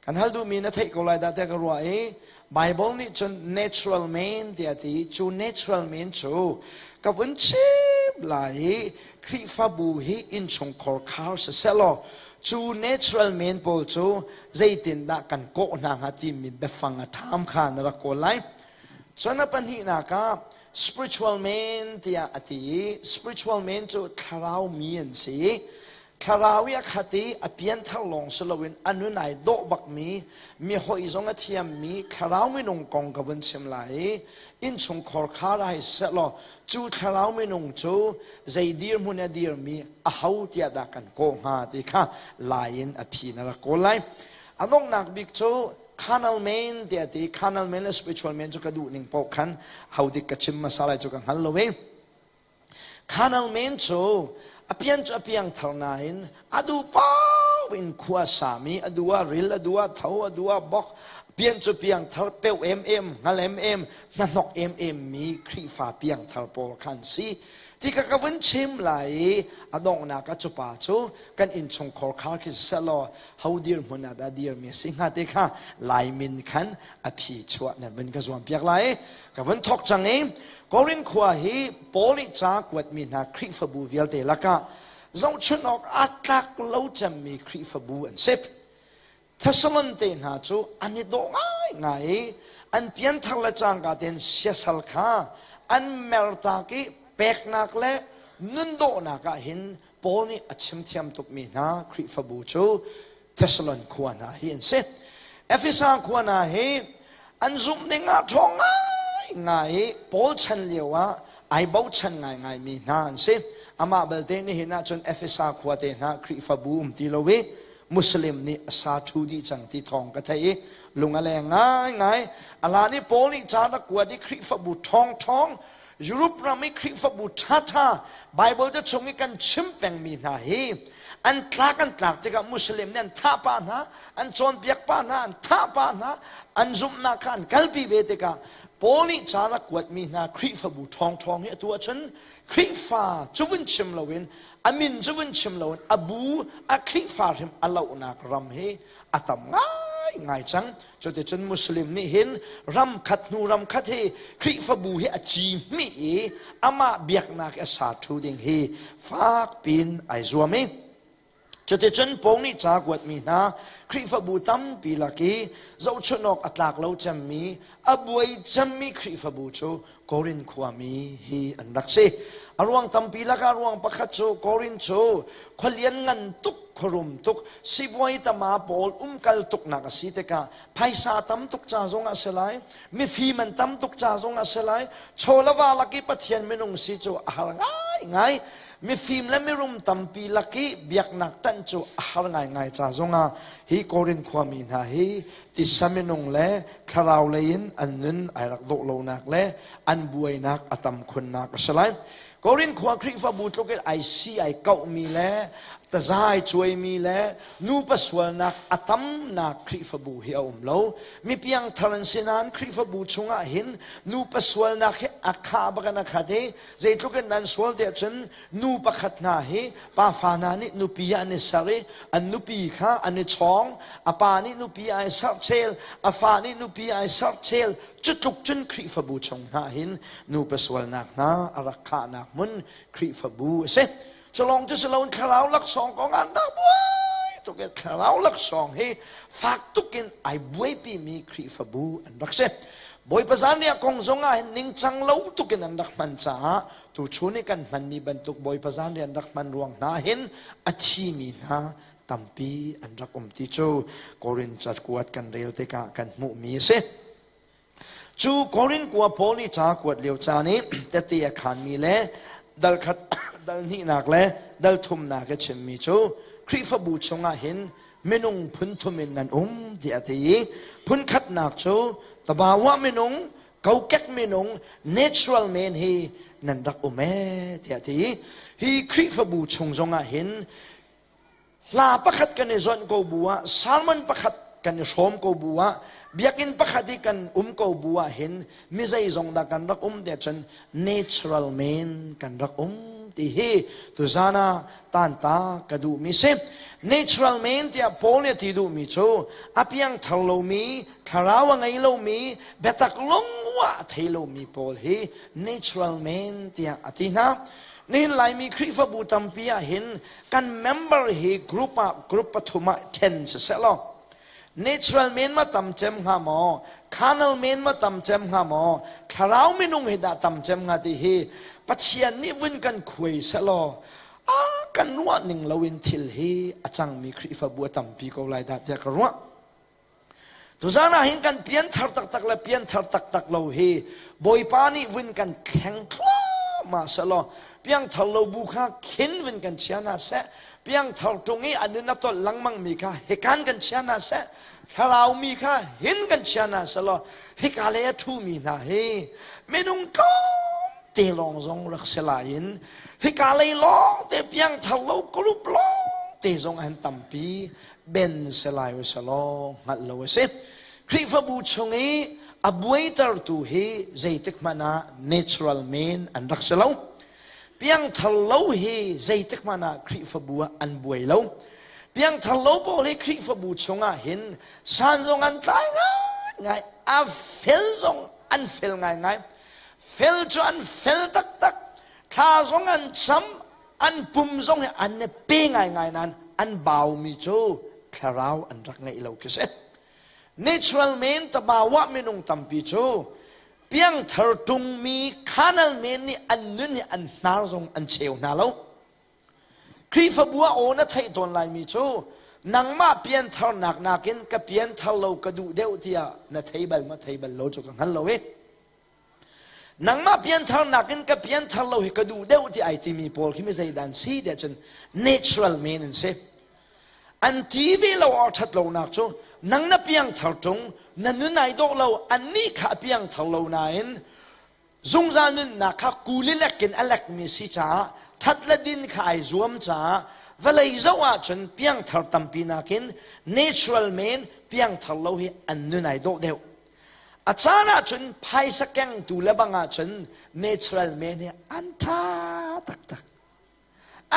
Kan hal duhmi na theih ko lai dah tiah ka ruah i Bible nih cun natural man tiah a ti. Cu natural man cu ka vun chim lai i Khrihfabu hi innchungkhar khar siseh law cu natural man pawl cu zeitindah kan kawh hna hnga timi biafang a ṭham kha na rak kawl lai. Cun a pahnihnak ah spiritual man tiah a ti i spiritual man cu thlarau mi an si i thlarau i a khat i a pianthar lawng si loin a nun ai dawh bakmi mi hawi zong a thiammi thlarau minung kong ka vun chim lai i innchungkhar khar ai sehlaw cu thlarau minung cu zei dirhmun a dirmi aho tiah dah kan kawh hnga ti kha lai in a phi na rak kawl lai. A donghnak bik cu carnal man tiah ti. Carnal man le spiritual man cu ka duh ning paoh khan ho dik ka chim hmasa lai cu ka hngal lo i carnal man cu a pian cu a piang thar nain a duh paoh in khua sami, a duh ah ril, a duh ah tho, a duh ah bok, pian cu piang thar peu em em, hngal em em, hnahnok em em mi Khrihfa piang thar pawl khan si. Ti ka ka vun chim lai i a donghnak ah cu pa cu kan innchungkhar khar khi siseh law ho dirhmun ah dah dirmi a si hnga ti kha Lai min khan a phi chuah nan vun ka zuam piak lai. Ka vun thawk cang i Korin khua hi Paul nih ca kuatmi hna Khrihfabu vialte lakah zohchunh awk aa tlak lo cemmi Khrihfabu an si. Thessalon te hna cu an i dawh ngaingai i an pianthar le cangka tein siasal kha an mertak i peknak le nundawhnak ah hin Paul nih a chimthiam tukmi hna Khrihfabu cu Thessalon khua hna hi an si. Efesa khua hna hi an zumh ning ah ṭhawng ngaingai i Paul chan lio ah ai bochan ngaingaimi hna an si. Amah belte nihin ah cun Efesa khua te hna Khrihfabu um ti lo i Muslim nih a sa ṭhu dih cang ti thawng ka theih i lung a leng ngaingai. A hlan i Paul nih ca rak kuat i Khrihfabu ṭhawngṭhawng Europe ram i Khrihfabu ṭhaṭha Bible te chung i kan chim pengmi hna hi an tlak an tlak tikah Muslim nih an thah pah hna, an cawnpiak pah hna, an thah pah hna, an zumhnak kha an kalpi ve tikah Paul nih ca rak kuatmi hna Khrihfabu ṭhawngṭhawng hi atu ahcun Khrihfa cu vun chim loin a min cu vun chim loin a bu a Khrihfa hrim a lohnak ram hi a tam ngaingai cang. Cuticun Muslim nih hin ram khat hnu ram khat hi Khrihfabu hi a ci hmih i amah biaknak a sa ṭhu ding hi fak pin ai zuam i cuticun Paul nih ca kuatmi hna Khrihfabu tampi lak i zohchunh awk a tlak lo cemmi a buai cemmi Khrihfabu cu Korin khuami hi an rak si. A ruang tampi lakah ruang pakhat cu Korin cu khualian ngan tuk, khuarum tuk, sibuai tama pawl umkal tuknak a si tikah phaisa tam tuk ca zong ah si lai, mifim an tam tuk ca zong ah si lai, chawlava lak i Pathian minung si cu a har ngaingai. Mifim le mirum tampi lak i biaknak tanh cu a har ngaingai ca zongah hi Korin khuami hna hi tisa minung le thlarau lei in an nun ai rak dawh lonak le an buainak a tam khunnak a si lai. Korin khua Khrihfabu tluk in ai si ai kauhmi le tazai cuaimi le nupa sualnak a tamnak Khrihfabu hi a um lo. Mi piangthar an si nain Khrihfabu chungah hin nupa sualnak hi a khah bak in a khat i zeitluk in nan sual tiah cun nu pakhat hna hi pafa hna nih nupi ah an i ser i an nupi kha an i chawng a pa nih nupi ai serh chel a fa nih nupi ai serh chel cu tluk cun Khrihfabu chung hna hin nupa sualnak hna a rak khahnak hmun Khrihfabu a si culong cu siloin thlarau laksawng kong ah dah buai tuk i thlarau laksawng hi fak tukin ai buaipi mi Khrihfabu an rak si Bawipa zanriah kong zong ah hin ningcang lo tukin an rak hman caah tuchun i kan hmanmi bantuk Bawipa zanriah an rak hman ruang hna hin a thimi hna tampi an rak um ti cu Korin cakuat kan rel tikah kan hmuhmi a si. Cu Korin kua Paul nih ca kuat lio caan i tete a khaanmi le dal khat dal hnihnak le dal thumnak a chimmi cu Khrihfabu chungah hin minung phun thum in nan um tiah a ti i phun khatnak cu tabawa minung kokek minung natural man hi nan rak um ee tiah ti hi Khrihfabu chung zongah hin hla pakhat kan i zawnh ko bu ah sermon pakhat kan i hrawm ko bu ah biakinn pakhat i kan um ko bu ah hin mi zeizong dah kan rak um tiah cun natural man kan rak um ti hi tuzan ah tanta ka duhmi si natural man tiah Paul nih a ti duhmi cu a piangthar lomi thlarau a ngei lomi biatak lungwa a thei lomi pawl hi natural man tiah a ti hna nihin Laimi Khrihfabu tampi ah hin kan member hi group ah group pathum ah then siseh law natural men ma tam cem hnga maw carnal men ma tam cem hnga maw thlarau minung hi dah tam cem hnga ti hi Pathian nih vun kan khuai seh law a kan ruah ning loin thil hi a cangmi Khrihfabu a tampi ko lai dah tiah ka ruah Tuzan ah hin kan pianthar taktak le pianthar taktak lo hi Bawipa nih vun kan thleng thluahmah selaw piangthar lo bu kha khin vun kan chia hna seh piangthar ṭung i a nun a tolh lengmang mi kha hikan kan chia hna seh thlarau mi kha hin kan chia hna selaw hika lei a ṭhu mi hna hi minung tlawm te lawng zong rak si lai in hika lei lawng te piangthar lo group lawng te zong an tampi ben selai u selaw hngalh lo a si. Khrihfabu chung i a buaitertu hi zeitik hmanh ah natural men an rak si lo. Piangthar lo hi zeitik hmanh ah Khrihfabu ah an buai lo. Piangthar lo pawl hi Khrihfabu chungah hin san zong an tlai ngaingai, a fel zong an fel ngaingai. Fel cu an fel taktak. Thla zong an cam, an pum zong hi an i pe ngaingai nain an baumi cu thlarau an rak ngeih lo khi si. Natural men tabawa minung tampi cu piangthar ṭungmi carnal men nih an nun hi an hnar zong an cheu hna lo. Khrihfabu ah aw na theih tawn laimi cu nangmah piantharnak nakin ka pianthar lo ka duh deuh tiah na thei bal ma thei bal lo cu ka hngal lo i nangmah pianthar nakin ka pianthar lo hi ka duh deuh ti ai timi pawl khi mi zeidan si tiah cun natural men an si. An ti ve lo or ṭhat lonak cu nang na piangthar ṭung na nun ai dawh lo annih kha a piangthar lo nain zungzal nunnak kha kulilek in a lekmi si caah ṭhat le din kha ai zuam caah vawlei zoh ahcun piangthar tampi nakin natural men piangthar lo hi an nun ai dawh deuh. A caan ahcun phaisa kengtu le bang ahcun natural men hi an ṭha taktak.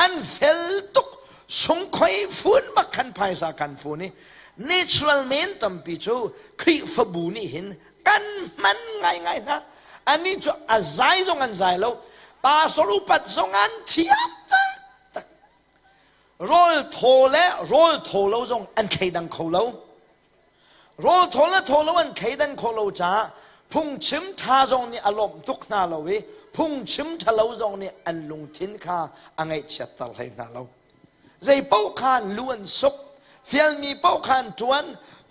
An fel tuk. Sungkhoi fun bak khan phaisa kan fun i natural men tampi cu Khrihfabu nih hin kan hman ngaingai hna. Anih cu a zai zong an zai lo. Pastor upat zong an thiam taktak. Rawl thaw le rawl thaw lo zong an thleidang kho lo. Rawl thaw le thaw lo an thleidan khawh lo caah phungchim ṭha zong nih a lawmh tuk hna lo i phungchim ṭhalo zong nih an lungthin kha a ngaihchiatter hlei hna lo. Zei paoh kha an lu an suk, fialmi paoh kha an ṭuan,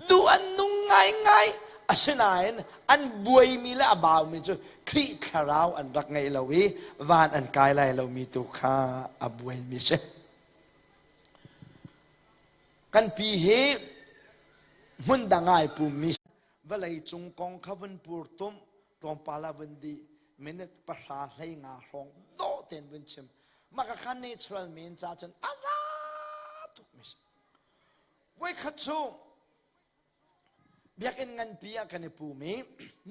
duh an nung ngaingai. Asinain an buaimi le a baumi cu Khrih thlarau an rak ngei lo i van an kai lai lomi tu kha a buaimi si. Kan pi hi hmun dang ai pummi vawlei cung kong kha vun pur tum tlawmpal ah vun dih minute pahra hlei nga hrawng dawh tein vun chim maka kha natural men ca cun a za tuk mi si voikhat cu biakinn nganpi ah kan i pum i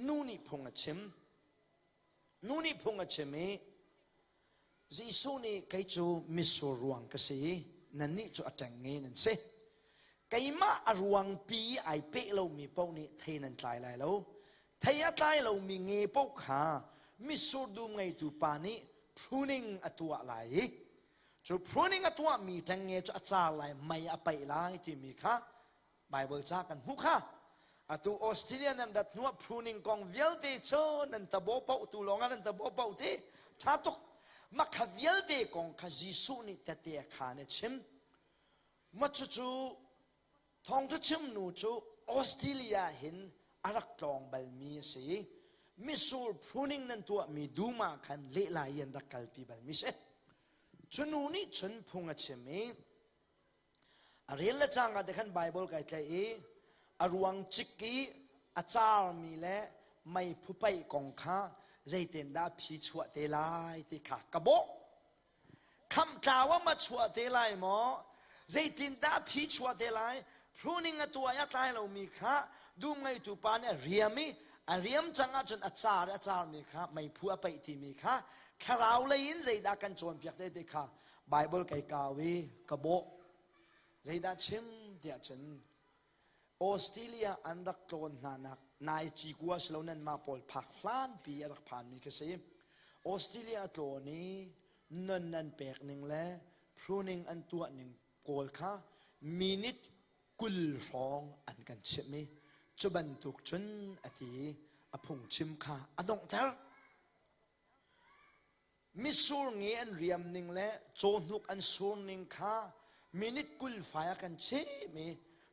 nu nih phung a chim Nu nih phung a chim i Jesuh nih kei cu mitsur ruang ka si i nannih cu a ṭengnge nan si. Keimah a ruangpi i ai peh lomi paoh nih thei nan tlai lai lo. Thei a tlai lomi nge paoh kha mitsur dum ngeitu pa nih pruning a tuah lai i cu pruning a tuahmi ṭengnge cu a car lai, mei a paih lai timi kha Bible ca kan hmuh kha. Atu Australia nan rat hnuah pruning kong vialte cu nan tabo paoh tu lawngah nan tabo paoh ti tha tuk. Makha vialte kong kha Jesuh nih tete a khaan a chim. Ma cucu thawngtha chim nu cu Australia hin a rak tlawng balmi a si. Misur pruning nan tuahmi dum ah khan lehla i an rak kalpi balmi si. Cu nu nih cun phung a chim i A rel le cangka te khan Bible kai tlaih i a ruang cik i a carmi le meiphu paih kong kha zeitin dah phi chuah te lai ti kha ka bawh. Khamh tlau ah ma chuah te lai maw? Zeitin dah phi chuah te lai? Pruning a tuah i a tlai lomi kha dum ngeitu pa nih a riam i a riam cang ahcun a car i a carmi kha meiphu a paih timi kha thlarau lei in zeidah kan cawnpiak te ti kha Bible kai kau i ka bawh. Zeidah chim tiah cun Australia an rak tlawn hna nak nai cikua si lo nan mah pawl phak hlanpi a rak phanmi ka si. Australia tlawn i non nan pek ning le pruning an tuah ning kawl kha minute 20 hrawng an kan chimh i cu bantuk cun a ti i a phungchim kha a donghter. Mitsur nge an riam ning le cawhnuk an sur ning kha minute 20 fai a kan chim i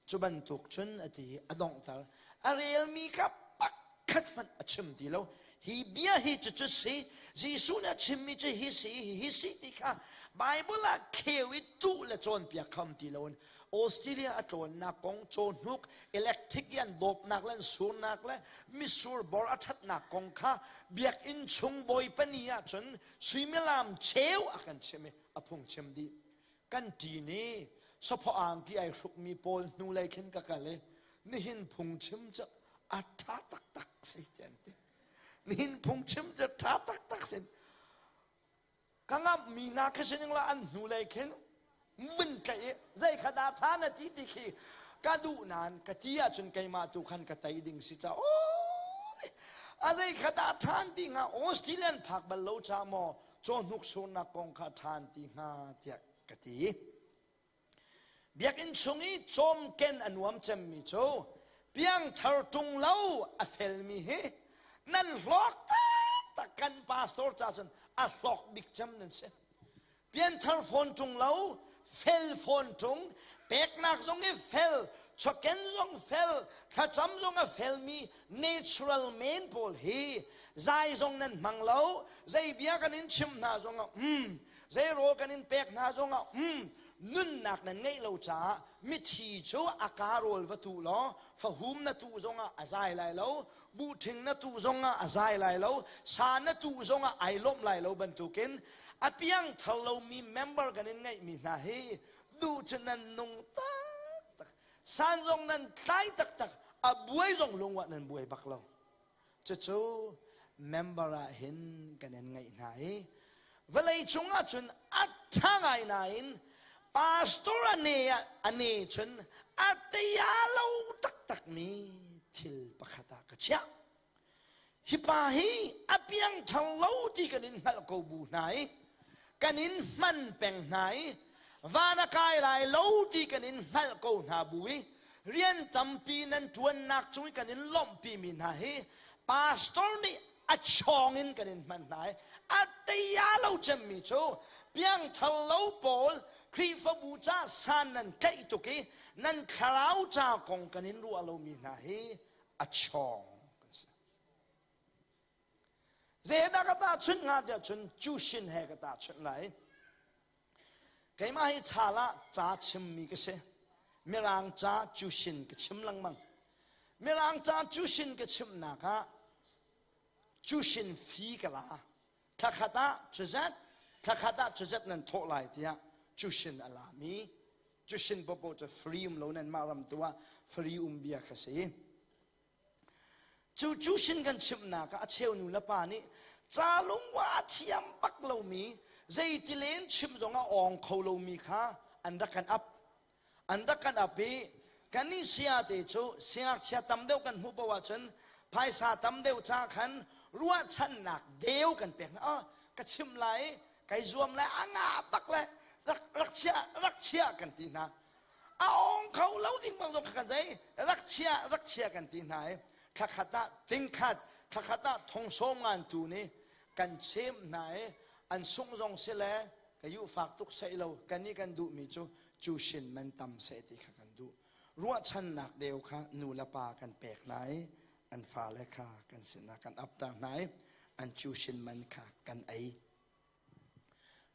cu bantuk cun a ti i a donghter. A relmi kha pakhat hmanh a chim ti lo. Hi bia hi cucu si, Jesuh nih a chimmi cu hi si, hi si ti kha Bible ah kheu i tuh le cawnpiak kha um ti loin Australia a tlawnnak kong cawhnuk electric i an dawpnak le an surnak le mitsur bor a ṭhatnak kong kha biakinn chung bawipa ni ahcun suimilam cheu a kan chim i a phung chim dih. Kan ṭin i saphaw angki ai hrukmi pawl hnulei khin ka kal i nihin phungchim cu a ṭha taktak si ti an ti. Nihin phungchim cu ṭha taktak si. Ka ngamhmi hna khi sining la an hnulei khin vun tlaih i zei kha dah ṭha na ti ti khi ka duh nain ka ti ahcun keimah tu khan ka tei ding si ca a zei kha dah ṭhan ti hnga Australian phak bal lo ca maw cawhnuk surnak kong kha ṭhan ti hnga tiah ka ti. Biakinn chung i cawmken a nuam cemmi cu piangthar ṭung lo a felmi hi nan hlawk taktak kan pastor ca cun a hlawk bik cem nan si. Pianthar fawn ṭung lo, fel fawn ṭung, peknak zong i fel, chawken zong fel, thlacam zong a felmi natural men pawl hi zai zong nan hmang lo, zei bia kan in chim hna zong ah um, zei rawl kan in pek hna zongah um nunnak nan ngeih lo caah mithi cu a kaa rawl va tu law fahum na tu zongah a zai lai lo buhṭhing na tu zongah a zai lai lo sa na tu zongah ai lawmh lai lo bantukin a piangthar lomi member kan in ngeihmi hna hi duh cu nan nung taktak san zong nan tlai taktak a buai zong lungwah nan buai bak lo Cucu member ah hin kan in ngeih hna i vawlei cung ah cun a ṭha ngai nain pastor a ne ah a ne cun a tia lo taktakmi thil pakhat ah ka chiah. Hi pa hi a piangthar lo ti kan in hngalh ko bu hna i kan in hman peng hna i van a kai lai lo ti kan in hngalh ko hna bu i rian tampi nan ṭuannak cung i kan in lawmhpi mi hna hi pastor nih a chawng in kan in hman hna i a teia lo cemmi cu piangthar lo pawl Khrihfabu ca san nan tlaih tuk i nan thlarau ca kong kan in ruah lomi hna hi a chawng kan si. Zeidah ka tahchunh hnga tiah cun cushin he ka tahchunh lai. Keimah hi ṭhal ah ca chimmi ka si. Mirang ca cushin ka chim lengmang. Mirang ca cushin ka chimnak ah cushin fee ka la. Thlakhat ah cuzat, thlakhat ah cuzat nan thawh lai tiah cushin a lami. Cushin popo cu free um lo nan mah ram tu ah free um bia kha si. Cu cusin kan chimhnak ah a cheu nu le pa nih ca lungwa a thiam bak lomi zeiti len chim zong a awng kho lomi kha an rak kan ap. An rak kan ap i kannih saya te cu siangngakchia tam deuh kan hmuh paoh ahcun phaisa tam deuh ca khan ruahchannak deu kan pek hna. Oh, ka chim lai, kai zuam lai, a ngah bak lai, rak, rak chia, rak chia kan ti hna. A ong kho lo ding bang zong kha zei rak chia rak chia kan ti hna i thlakhat ah tingkhat thlakhat ah thong sawm ngan tu nih kan chem hna i an sungh zong si le ka yu fak tuk sei lo kan nih kan duh mi cu cu shin man tam seh ti kha kan duh ruahchannak deu kha nu le pa kan pek hna i an fale kha kan sinah kan apter hna i an cu shin man kha kan ei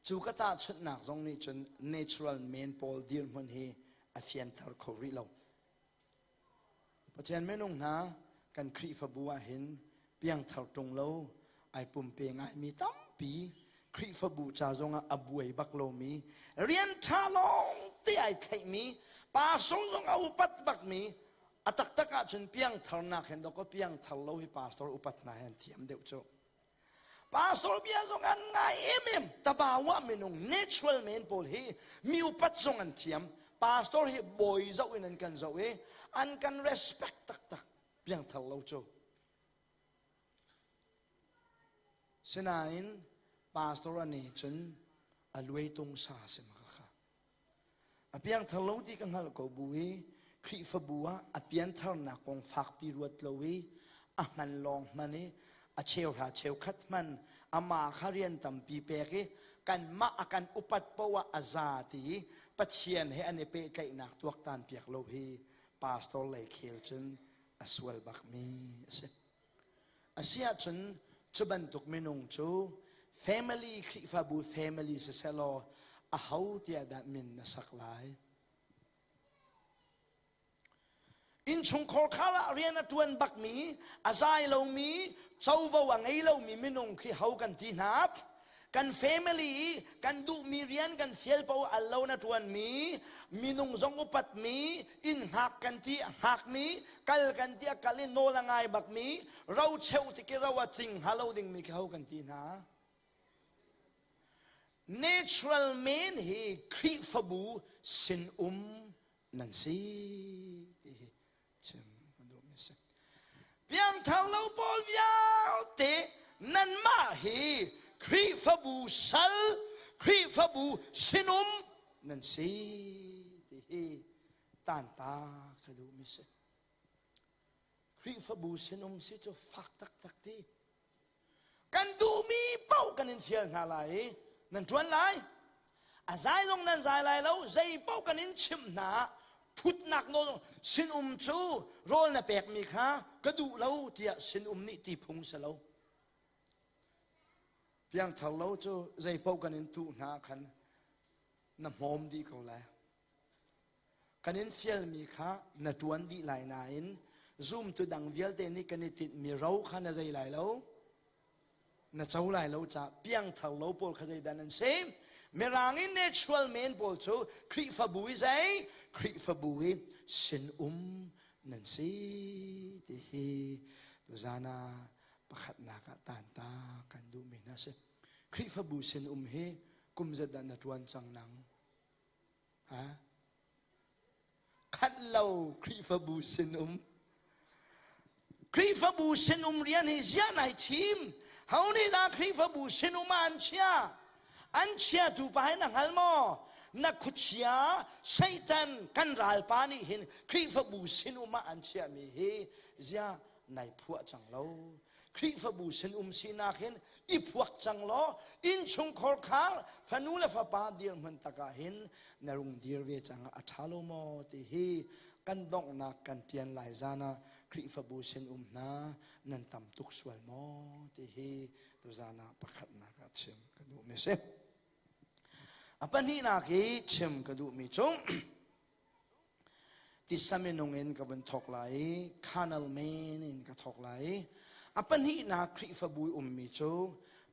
Cu ka tahchunhnak zong nih cun natural men pawl dirhmun hi a fianter kho rih lo. Pathian minung hna kan Khrihfabu ah hin piangthar ṭung lo ai pumpe ngaimi tampi Khrihfabu ca zongah a buai bak lomi rian ṭha lawng te ai theihmi pastor zong a upat bakmi a taktak ahcun piangtharnak hin dawkaw piangthar lo hi pastor upat hna hi an thiam deuh cu. Pastor bia zong an ngai emem tabawa minung natural men pawl hi mi upat zong an thiam pastor hi bawi zoh in an kan zoh i an kan respect taktak piangthar lo cu sinain pastor ani cun a luai tung sa si maka kha A piangthar lo ti ka hngalh ko bu i Khrihfabu ah a piantharnak kong fakpi ruat lo i a hman lawng hman i a cheuhra cheukhat hman amah kha rian tampi pek i kanmah a kan upat poah ah a za ti i Pathian he an i pehtlaihnak tuaktan piak lo hi pastor lei khel cun a sual bakmi a si. Asiahcun cu bantuk minung cu family Khrihfabu family siseh law aho tiah dah min na sak lai? Innchungkhar khar ah rian a ṭuan bakmi, a zai lomi, covo a ngei lomi minung khi ho kan ti hna? Kan family i kan duhmi rian kan fial paoh al lo na ṭuanmi, minung zong upatmi, inn hngak kan ti hngakmi, kal kan ti a kal i nawl a ngai bakmi, ro cheu ti ki ro a tling hnga lo dingmi khi ho kan ti hna. Natural man hi Khrihfabu sin-um nan si ti hi chim kan duhmi si. Piangthar lo pawl vialte nanmah hi Khrihfabu sal, Khrihfabu sinum nan si ti hi tanta ka duhmi si. Khrihfabu sinum si cu fak taktak ti. Kan duhmi paoh kan in fial hna lai i nan ṭuan lai. A zai zong nan zai lai lo, zei paoh kan in chimh hna phutnak nawl sinum cu rawl na pekmi kha ka duh lo tiah sinum nih ti phung si lo. Piangthar lo cu zei paoh kan in tuh hna khan na hmawm dih ko lai. Kan in fialmi kha na ṭuan dih lai nain zumtu dang vialte nih kan i tinhmi ro kha na zei lai lo. Na co lai lo caah piangthar lo pawl kha zeidah nan si? Mirang in natural men pawl cu Khrihfabu i zei? Khrihfabu i sin-um nan si ti hi tuzan ah pakhatnak ah tanta kan duhmi hna si. Khrihfabu sin-um hi kum zat dah na ṭuan cang nang? Ha? Khat lo Khrihfabu sinum. Khrihfabu sinum rian hi zia nai thim. Ho nih dah Khrihfabu sinum ah an chia? An chiatu pa hi na hngal maw? Na khuachia Satan kan ralpa nih hin Khrihfabu sinum ah an chiahmi hi zia nai phuah cang lo. Khrihfabu sinum sinak hin i phuak cang law innchungkhar khar fanu le fapa dirhmun takah hin na rung dir ve cang a ṭha lo maw ti hi kan donghnak kan ṭian lai zan ah Khrihfabu sin um hna nan tam tuk sual maw ti hi tuzan ah pakhatnak ah chim ka duhmi si. A pahnihnak i chim ka duhmi cu Tisa minung in ka vun thawk lai i carnal man in ka thawk lai i a pahnihnak Khrihfabu i ummi cu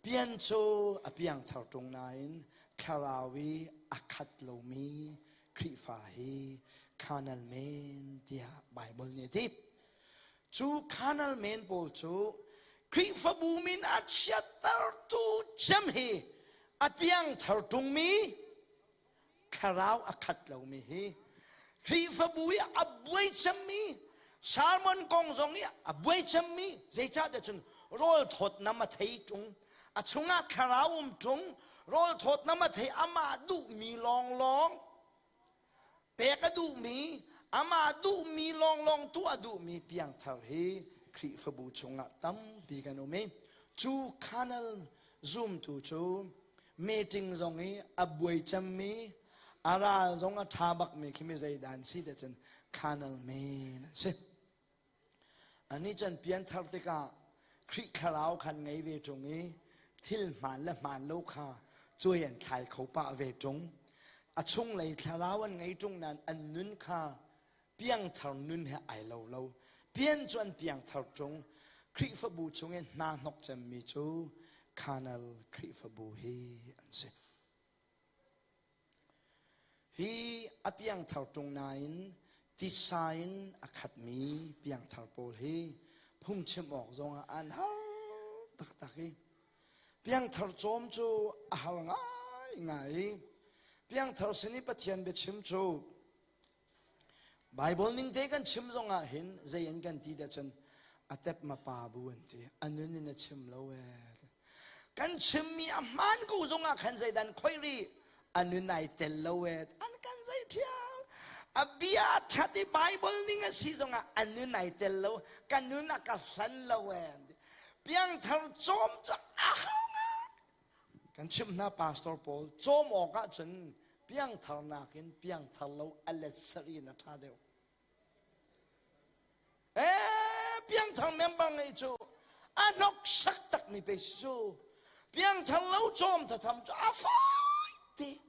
pian cu a piangthar ṭung nain thlarau i a khat lomi Khrihfa hi carnal man tiah Baibal nih a ti. Cu carnal man pawl cu Khrihfabu min a chiattertu cem hi a piangthar ṭungmi thlarau a khat lomi hi Khrihfabu i a buai cemmi sermon kong zong i a buai cemmi zeicahtiah cun rawl thawt nam a thei ṭung a chungah thlarau um ṭung rawl thawt nam a thei amah duhmi lawnglawng pek a duhmi amah duhmi lawnglawng tuah duhmi piangthar hi Khrihfabu chungah tampi kan um i cu carnal zumtu cu meeting zong i a buai cemmi a ral zong a ṭha bakmi khi mi zeidah an si te cun carnal men an si. Anih cun pianthar tikah Khrih thlarau khan ngei ve ṭung i thil hmaan le hmaan lo kha cuai an thlai kho pah ve ṭung. A chunglei thlarau an ngei ṭung nain an nun kha piangthar nun he ai lo lo. Pian cu an piangthar ṭung. Khrihfabu chung i hna hnok cemmi cu carnal Khrihfabu hi an si. Hi a piangthar ṭung nain tisa in a khatmi piangthar pawl hi phungchim awk zongah an har taktak i piangthar cawm cu a har ngaingai i piangthar sin i Pathian biachim cu Bible ning te kan chim zong ah hin zei an kan ti dah cun a tep ma pa bu an ti a nun in a chim lo e kan chimmi a hmaan ko zong ah khan zeidan khoi ri a nun ai tel lo e an kan zei thiam a bia that i Bible ning a si zong ah a nun ai tel lo kan nun a ka hlan lo e piangthar cawm cu a hau Kan chimh hna pastor pawl cawm awk ahcun piangthar nakin piangthar lo a let sarih in a ṭha deuh. Ee, piangthar member ngei cu a hnoksak takmi pe si cu. Piangthar lo cawm thatham cu a fawi ti.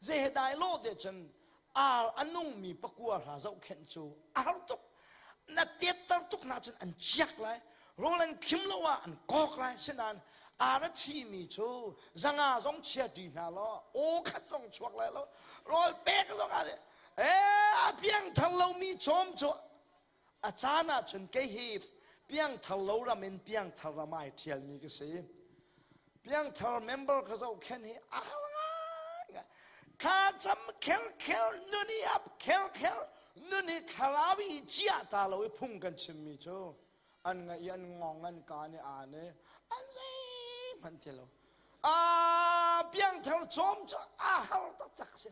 Zei he dai lo te cun ar a nungmi pakua hra zohkhenh cu a har tuk na tetter tuk hna cun an ciak lai rawl an khim lo ah an kawk lai sinain ar a thimi cu zanga zong chia ṭi hna law aw khat zong chuak lai lo rawl pek zong ah ee a piangthar lomi cawm cu a caan ah cun kei hi piangthar lo ram in piangthar ram ai ṭhialmi ka si. Piangthar member ka zohkhenh hi a har ngai. Thla cam kherkher nun i ap kherkher nun hi thlarau i ciah ta lo i phung kan chimmi cu an ngaih i an ngong an kaan i aan i an zeihmanh ti lo. A piangthar cawm cu a har taktak si.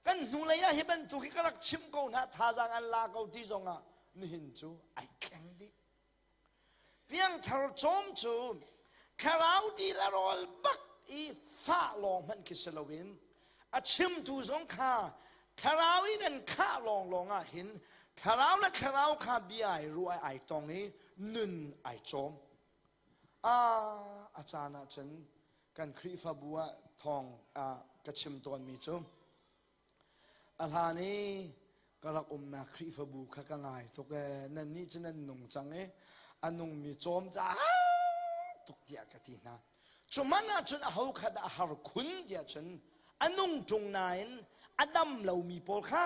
Kan hnulei ah hi bantuk hi ka rak chimh ko hna thazaang an la ko ti zongah nihin cu ai thleng dih. Piangthar cawm cu thlarau ti le rawl bak i fah lawng hmanh khi si loin a chimtu zong kha thlarau in an khah lawnglawng ah hin thlarau le thlarau kha bia ai ruah ai tong i nun ai cawm. A caan ah cun kan Khrihfabu ah thawng ka chim tawnmi cu A hlan i ka rak umnak Khrihfabu kha ka ngai tuk ee. Nannih cu nan nung cang i a nungmi cawm ca tuk tiah ka ti hna. Cu hmanh ahcun aho kha dah a har khun tiah cun a nung ṭung nain a dam lomi pawl kha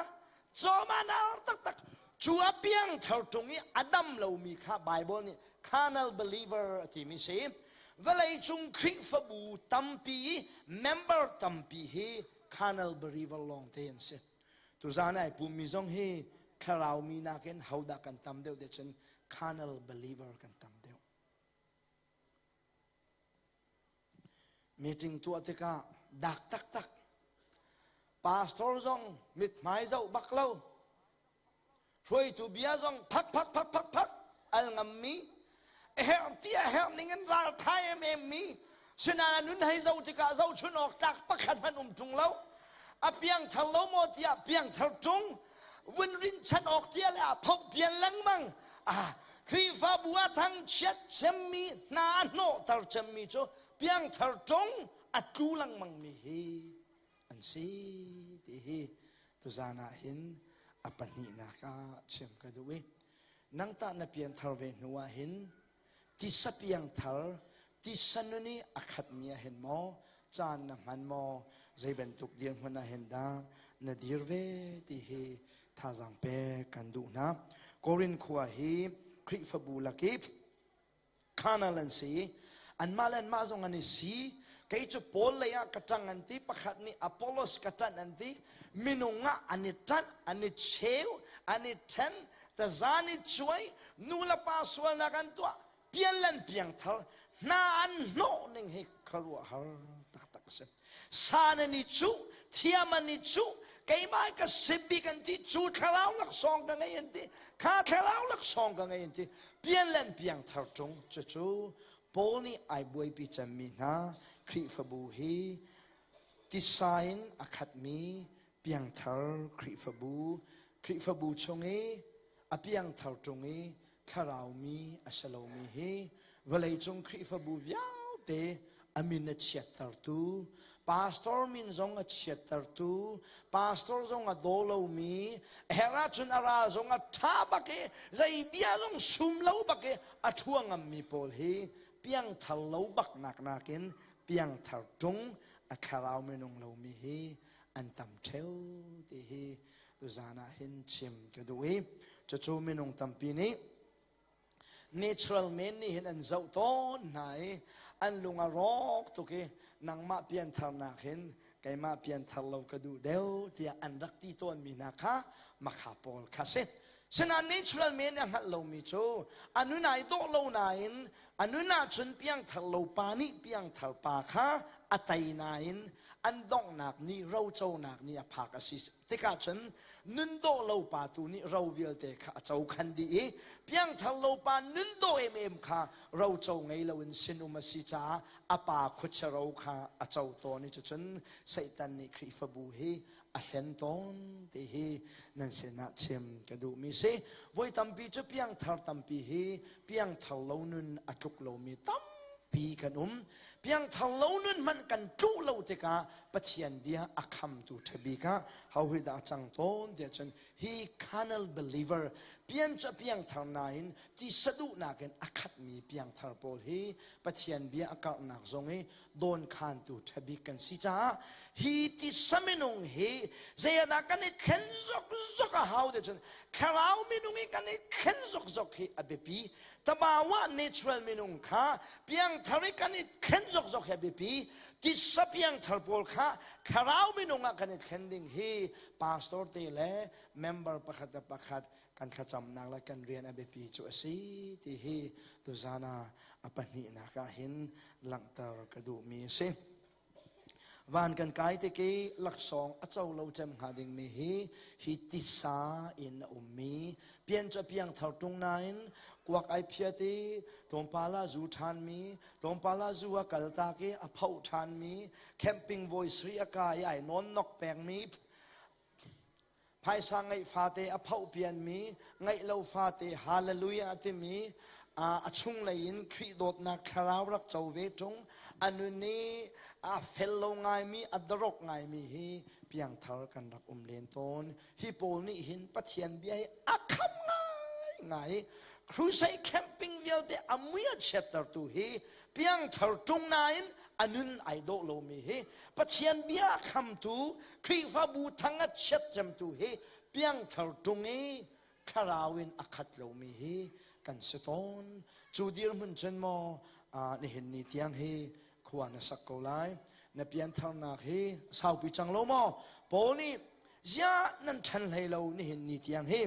cawm ah nar taktak. Cu a piangthar ṭung i a dam lomi kha Baibal nih carnal believer a timi si. Vawleicung Khrihfabu tampi i member tampi hi carnal believer lawngte an si. Tuzan ai pummi zong hi thlarau mi nakin hodah kan tam deuh te cun carnal believer kan tam deuh. Meeting tuah tikah dak taktak pastor zong mithmai zoh bak lo Hruaitu bia zong phak phak phak phak phak al ngammi a herh ti a herh ning in ral tha em mi sinain nun hei zo tikah zohchun awk tlak pakhat hmanh um ṭung lo a piangthar lo maw tiah piangthar ṭung vun rinchan awk tia le a phoh pian lengmang ah Khrihfabu a thangchiat cemmi hna a hnawhter cemmi cu piangthar ṭung a tlu lengmang mi hi an si ti hi tuzan ah hin a pahnihnak ah chim ka duh i nang tah na pianthar ve hnu ah hin tisa piangthar tisa nun i a khatmi ah hin maw caan na hman maw zei bantuk dirhmun ah hin dah na dir ve ti hi thazaang pek kan duh hna Korin khua hi Khrihfabu lakip Carnal an si. Anmah le anmah zong an i si. Kei cu Paul lei ah ka ṭang an ti. Pakhat nih Apollos ka ṭanh an ti. Minung ah an i ṭanh, an i cheu, an i ṭhen, taza an i cuai, nu le pa sualnak an tuah, pian le an piangthar, hna an hnawh ning hi khuaruahhar taktak a si. San an i cuh, thiam an i cuh, keimah ka si bik an ti, cu thlarau laksawng ka ngei an ti, kha thlarau laksawng ka ngei an ti. Pian le an piang thar ṭung. Cucu Paul nih ai buaipi cemmi hna Khrihfabu hi tisa in a khatmi piangthar Khrihfabu, Khrihfabu chung i a piangthar ṭung i thlarau mi a si lomi hi vawleicung Khrihfabu vialte a min a chiattertu pastor min zong a chiattertu pastor zong a daw lomi a herh ahcun a ral zong a ṭha bak i zei bia zong sum lo bak i a ṭhua ngammi pawl hi piangthar lo bak nak nakin piangthar ṭung a thlarau minung lomi hi an tam ṭheo ti hi tuzan ah hin chim ka duh i cucu minung tampi nih natural men nih hin an zoh tawn hna i an lung a rawk tuk i nangmah piantharnak hin keimah pianthar lo ka duh deuh tiah an rak ti tawnmi hna kha makha pawl kha si sinain natural men nih a hngalh lomi cu a nun ai dawh lo nain a nun ahcun piangthar lo pa nih piangthar pa kha a tei nain an donghnak nih roconak nih a phak a si tikah cun nun dawh lo pa tu nih ro vialte kha a co khan dih i piangthar lo pa nun dawh emem kha roco ngei loin sinum a si caah a pa khuachia ro kha a co tawn i cucun Satan nih Khrihfabu hi a hlen tawn ti hi nan sinah chim ka duhmi si. Voi tampi cu piangthar tampi hi piangthar lo nun a tluk lomi tampi kan um. Piangthar lo nun hmanh kan tluh lo tikah Pathian bia a khamtu ṭhabik ah ho hi dah a cang tawn tiah cun hi carnal believer pian cu a piangthar nain tisa duhnak in a khatmi piangthar pawl hi Pathian bia a karhnak zong i dawnkhantu ṭhabik kan si caah hi tisa minung hi zei ah dah kan i thlen zokzok a hau tiah cun thlarau minung i kan i thlen zokzok hi a biapi tabawa natural minung kha piang. Piangthar i kan i thlen zokzok hi a biapi. Titsa piangthar pawl kha thlarau minung ah kan i thlen ding hi pastor te le member pakhat le pakhat kan thlacamnak le kan rian a biapi cu a si ti hi tuzan ah a pahnihnak ah hin langhter ka duhmi a si. Van kan kai tik i laksawng a co lo cem hnga dingmi hi hi tisa in a ummi pian cu a piangthar ṭung nain kuak ai phiat i tlawmpal ah zu ṭhanmi tlawmpal ah zu a kaltak i a phoh ṭhanmi camping voi sri a kai i ai nawnnok pengmi Phaisa ngeih fate a phoh pianmi, ngeih lo fate hallelujah a timi, a chunglei in Khrih dawtnak thlarau rak co ve ṭung, a nun i a fel lo ngaimi, a darok ngaimi hi piangthar kan rak um len tawn. Hi pawl nih hin Pathian bia hi a kham ngaingai. Crusade camping vialte a mui a chiattertu hi piangthar ṭung nain a nun ai dawh lomi hi Pathian bia khamtu Khrihfabu thang a chiat cemtu hi piangthar ṭung i thlarau in a khat lomi hi kan si tawn. Cu dirhmun cun maw nihin ni tiang hi khua na sak ko lai. Na piantharnak hi saupi cang lo maw? Paul nih ziah nan ṭhan hlei lo nihin ni tiang hi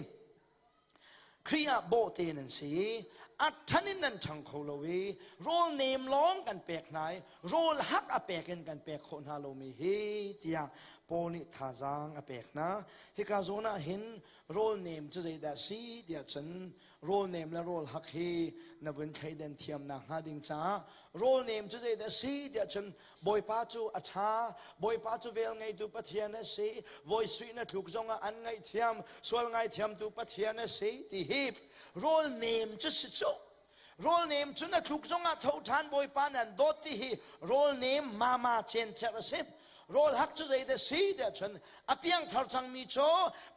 Khrih ah bawhte nan si i a ṭhan in nan ṭhang kho lo i rawl nem lawng kan pek hna i rawl hak a pek in kan pek khawh hna lomi hi tiah Paul nih thazaang a pek hna. Hika zawn ah hin rawl nem cu zeidah si tiah cun rawl nem le rawl hak hi na vun thleiden thiamnak hnga ding caah rawl nem cu zeidah si tiah cun Bawipa cu a ṭha, Bawipa cu vel ngeitu Pathian a si, voi sui na tluk zongah an ngaihthiam, sual ngaithiamtu Pathian a si ti hi rawl nem cu si cu. Rawl nem cu na tluk zongah tho ṭhan Bawipa nan dawt ti hi rawl nem mama cencer a si. Rawl hak cu zeidah si tiah cun a piangthar cangmi cu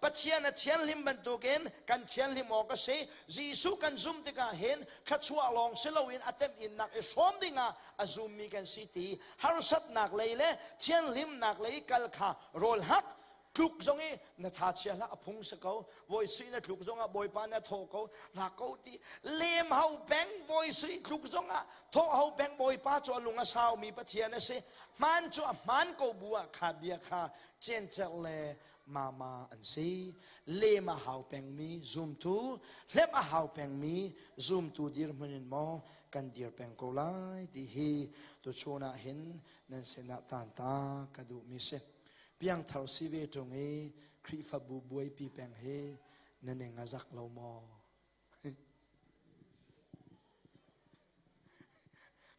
Pathian a thianhlim bantukin kan thianhlim awk a si. Jesuh kan zumh tikah hin thluachuah lawng si loin a temhinnak i hrawm dingah a zummi kan si ti harsatnak lei le thianhlimnak lei kal kha rawl hak tluk zong i na tha chia hlah a phung si ko voi sui na tluk zong ah bawipa na thaw ko ra ko ti lem ho peng voi sui tluk zong ah thawh ho peng bawipa cu a lung a saumi pathian a si hmaan cu a hmaan ko bu ah kha bia kha cencer le mama an si lem a hau pengmi zumtu hlep a hau pengmi zumtu dirhmun in maw kan dir peng ko lai ti hi tuchun ah hin nan sinah tanta ka duhmi si piangthar si ve ṭung i Khrihfabu buaipi peng hi na ning a zak lo maw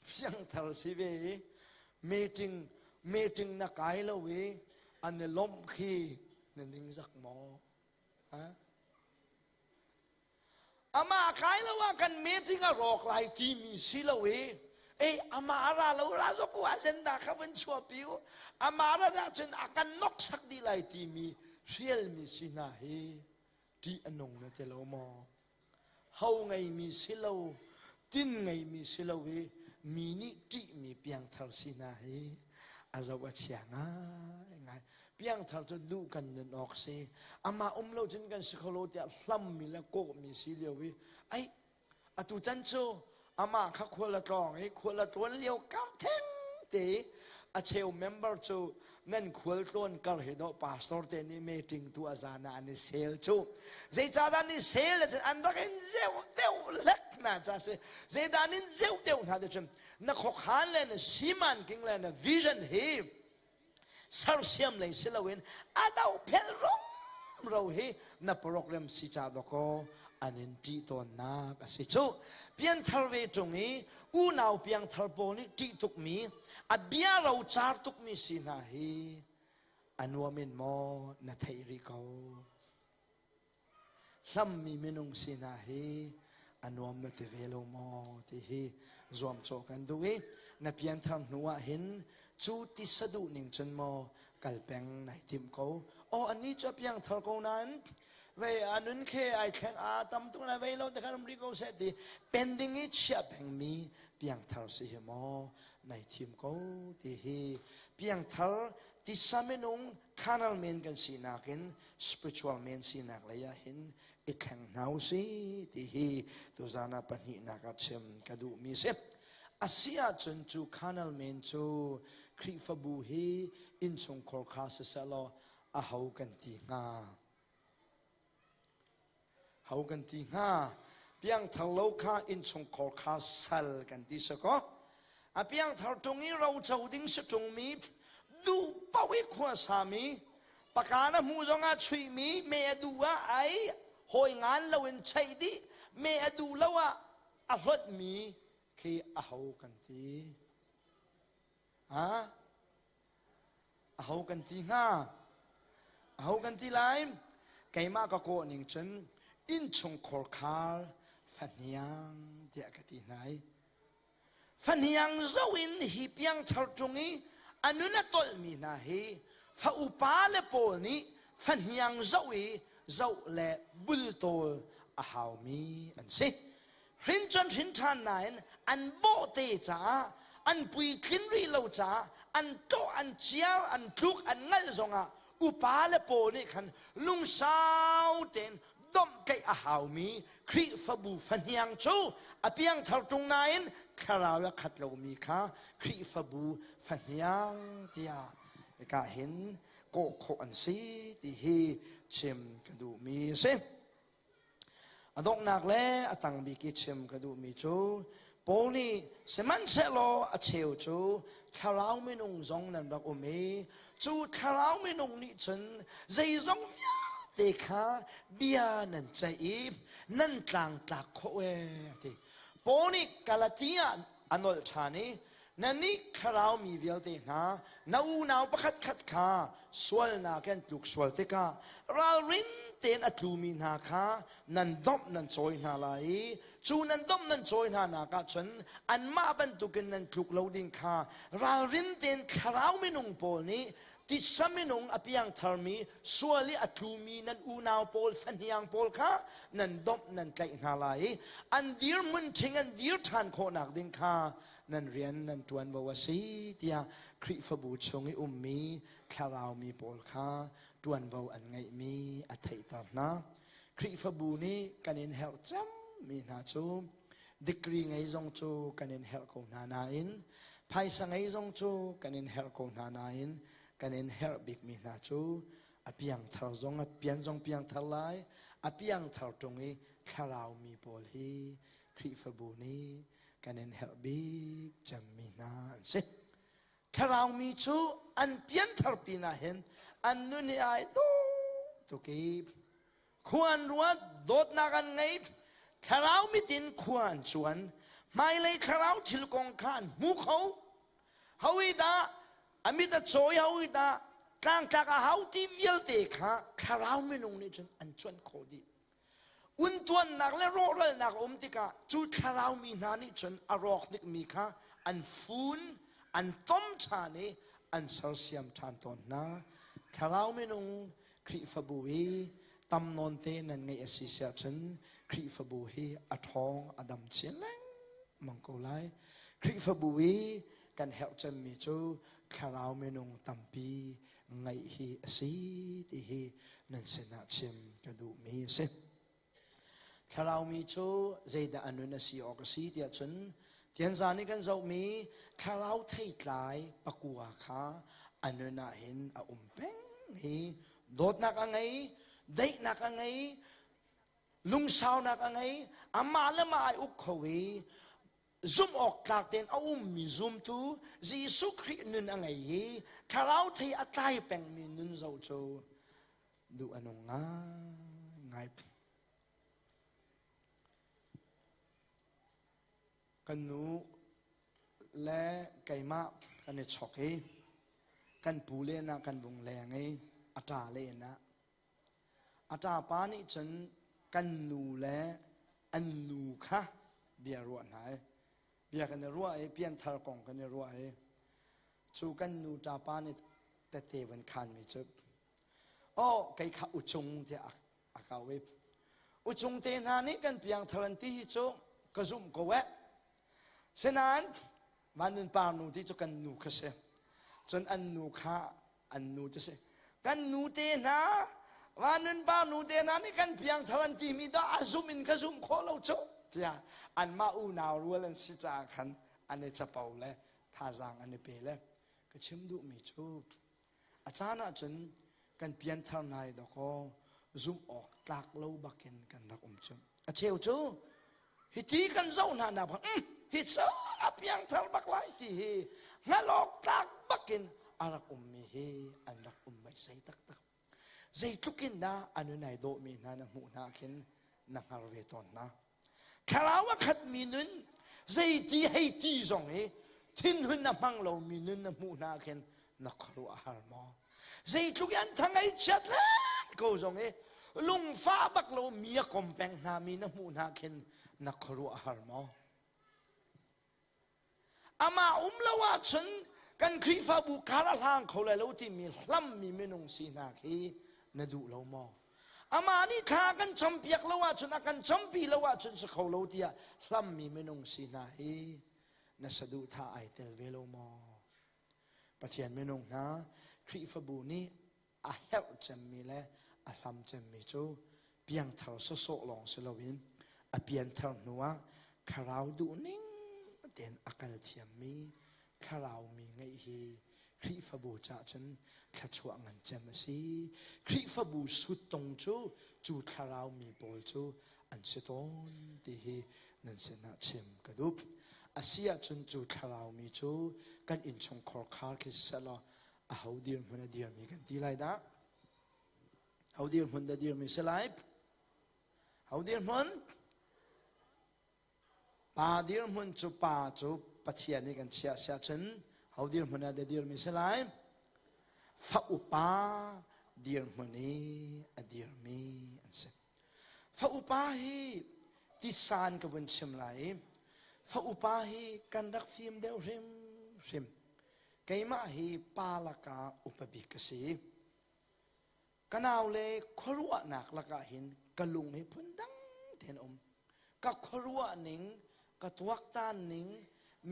Piangthar si ve i meeting meeting na kai lo i an i lawmh khi na ningzak maw? Ha? Amah kai lo ah kan meeting a rawk lai timi si lo i ei amah a ra lo ra zok u agenda kha van chuahpi u amah ra dah cun a kan noksak dih lai timi hrialmi si hna hi ṭih a nung na ti lo maw? Ho ngeimi si lo, tin ngeimi si lo i mi nih ṭihmi piangthar si hna hi a zoh a chia ngaingai. Piangthar cu duh kan nun awk si. Amah um lo cun kan si kho lo tiah hlammi le kawhmi si lio i ai Atu chan cu amah kha khual a tlawng i khual a tlawn lio kar theng te a cheu member cu nan khual tlawn kar hi dawh pastor te nih meeting tu a zan ah an i sel cu zeicahdah an i sel an rak in zeu deuh hlek hna ca si zeidah an in zeu deuh hna te cun na khokhan le na siman king le na vision hi sersiam lei si loin a dohphel rumro hi na program si ca dawkaw an in ṭih tawnnak a si cu pianthar ve ṭung i unau piangthar pawl nih ṭih tukmi a bia rocar tukmi si hna hi a nuam in maw na theih rih ko Hlammi minung si hna hi a nuam na ti ve lo maw ti hi zuamcawh kan duh i na pianthar hnu ah hin cu ti saduh ning cun maw kal peng nai timh ko. Aw anih cu a piangthar ko nain vei a nun khe ai thleng a tam tuk na vei lo te khan um rih ko seh ti pending i chiah pengmi piangthar si hi maw nai thim ko ti hi piangthar tisa minung carnal men kan sinak in spiritual men sinak lei ah hin i thleng hna u si ti hi tuzan ah pahnihnak ah chim ka duhmi si. A si ahcun cu carnal men cu Khrihfabu hi innchungkhar kha siseh law aho kan ti hnga? Ho kan ti hnga? Piangthar lo kha innchungkhar kha sal kan ti si kaw. A piangthar ṭung i roco ding si ṭungmi, duh paoh i khua sami, paka na hmuh zongah chuihmi, me a duh ah ai, hawi ngan loin cheih dih, me a duh lo ah a hlonhmi khi aho kan ti? Ha? Aho kan ti hnga? Aho kan ti lai? Keimah ka kawh ning cun innchungkhar khar fahniang tiah ka ti hna i fahniang zo in hi piangthar ṭung i a nun a tolhmi hna hi fa upa le pawl nih fahniang zoh i zoh le bultawl a haumi an si. Hrin cun hrin ṭhan nain an bawhte caah an puitlin rih lo caah an tawh an ciar an tluk an ngalh zongah upa le pawl nih khan lungsau tein domhtlaih a haumi Khrihfabu fahniang cu a piangthar ṭung nain thlarau a khat lomi kha Khrihfabu fahniang tiah hika hin kawh khawh an si ti hi chim ka duhmi a si. A donghnak le a tang bik i chim ka duhmi cu Paul nih sihmanhsehlaw a cheu cu thlarau minung zong nan rak um i cu thlarau minung nih cun zeizong vialte kha bia nan ceih i nan tlangtlak khawh ee a ti. Paul nih Galatia a nolh ṭhan i Nannih thlarau mi vialte hna, na unau pakhatkhat kha sualnak an tluk sual tikah ralrin tein a tlumi hna kha nan domh nan cawi hna lai i cu nan domh nan cawi hna nak ah cun anmah bantukin nan tluk lo ding kha ralrin tein thlarau minung pawl nih titsa minung a piangtharmi sual i a tlumi nan unau pawl fahniang pawl kha nan domh nan tlaih hna lai i an dirhmun ṭhing an dir ṭhan khawhnak ding kha nan rian nan ṭuanvo a si tiah Khrihfabu chung i ummi thlarau mi pawl kha ṭuanvo an ngeihmi a theihter hna. Khrihfabu nih kan in herh cemmi hna cu degree ngei zong cu kan in herh ko hna nain phaisa ngei zong cu kan in herh ko hna nain kan in herh bikmi hna cu a piangthar zong a pian zong piangthar lai a piangthar ṭung i thlarau mi pawl hi Khrihfabu nih kan in herh bik cemmi hna an si. Thlarau mi cu an pianthar pinah hin an nun hi ai dawh tuk i khua an ruat, dawtnak an ngei, thlarau mit in khua an cuan, hmailei thlarau thil kong kha an hmu kho. Hawi dah a mit a cawi, hawi dah tlangtlak a hau ti vialte kha thlarau minung nih cun an cuanh khawh dih. Untuannak le rawhralnak a um tikah cu thlarau mi hna nih cun a rawk dikmi kha an fun, an tom ṭhan i an sersiam ṭhan tawn hna. Thlarau minung Khrihfabu hi tam nawn te nan ngeih a si siah cun Khrihfabu hi a ṭhawng a dam chin lengmang ko lai. Khrihfabu i kan herh cemmi cu thlarau minung tampi ngaih hi a si ti hi nan sinah chim ka duhmi a si. Thlarau mi cu zeidah a nun a si awk a si tiah cun tianzan nih kan zohmi thlarau theitlai pakua kha a nun ah hin a um peng hi dawtnak a ngei daihnak a ngei lungsaunak a ngei amah le mah ai uk kho i zumh awk tlak tein a ummi zumtu Jesuh Khrih nun a ngei i thlarau thei a tlai pengmi nun zo cu duh a nung ngaingai. Kan nu le keimah kan i chok i kan pu len ah kan vung leng i a ṭa len ah A ṭapa nih cun kan nu le an nu kha bia ruah hna i bia kan i ruah i pianthar kong kan i ruah i cu kan nu ṭapa nih tete van khanmi cu oh kei kha uchung tiah a kau i uchung te hna nih kan piangthar an ti hi cu ka zumh ko eh sinain van nun par nu ti cu kan nu kha si cun an nu kha an nu cu si kan nu te hna van nun pa nu te hna nih kan piangthar an timi dah a zum in ka zum khawh lo cu tiah anmah unau rual an si caah khan. An i capo le thazaang an i pe le ka chim duhmi cu a caan ahcun kan pianthar hna i dawkaw zumh awk tlak lo bakin kan rak um cu. A cheu cu hiti kan zoh hna nak bang hi cu a piangthar bak lai ti hi hngalh awk tlak bakin a rak ummi hi an rak um meisei taktak. Zeitluk in dah a nun ai dawhmi hna na hmuh hna khin na hngar ve tawn hna. Thlarau a khatmi nun zeiti hei ti zong hi thinhun a hmang lomi nun na hmuh hna khin na khuaruah a har maw? Zeitluk in an thang ei chiat len ko zong i lungfah bak lo mi a kom peng hna mi na hmuh hna khin na khuaruah a har maw? Amah um lo ahcun kan Khrihfabu kar a hlang kho lai lo timi hlammi minung si hna khi na duh lo maw? Amah nih thla kan campiak lo ahcun a kan campi lo ahcun si kho lo tiah hlammi minung si hna hi na saduhthah ai tel ve lo maw? Pathian minung hna Khrihfabu nih a herh cemmi le a hlam cemmi cu piangthar sawsawh lawng si loin a pianthar hnuah thlarau duhning tein a kal thiammi thlarau mi ngeih hi Khrihfabu caah cun thluachuah ngan cem a si. Khrihfabu suttung cu cu thlarau mi pawl cu an si tawn ti hi nan sinah chim ka duh. A si ahcun cu thlarau mi cu kan innchungkhar khar khi siseh law aho dirhmun a dirmi kan ti lai dah? Ho dirhmun dah dirmi si lai? Ho dirhmun? Pa dirhmun cu pa cu Pathian nih kan chiah siah cun ho dirhmun ah dah dirmi si lai? Fa upa dirhmun i a dirmi an si. Fa upa hi tisan ka vun chim lai i fa upa hi kan rak fim deuh hrim hrim. Keimah hi pa lakah upa bik ka si. Ka naule khuaruahnak lakah hin ka lung hi phundang tein um. Ka khuaruah ning, ka tuaktan ning,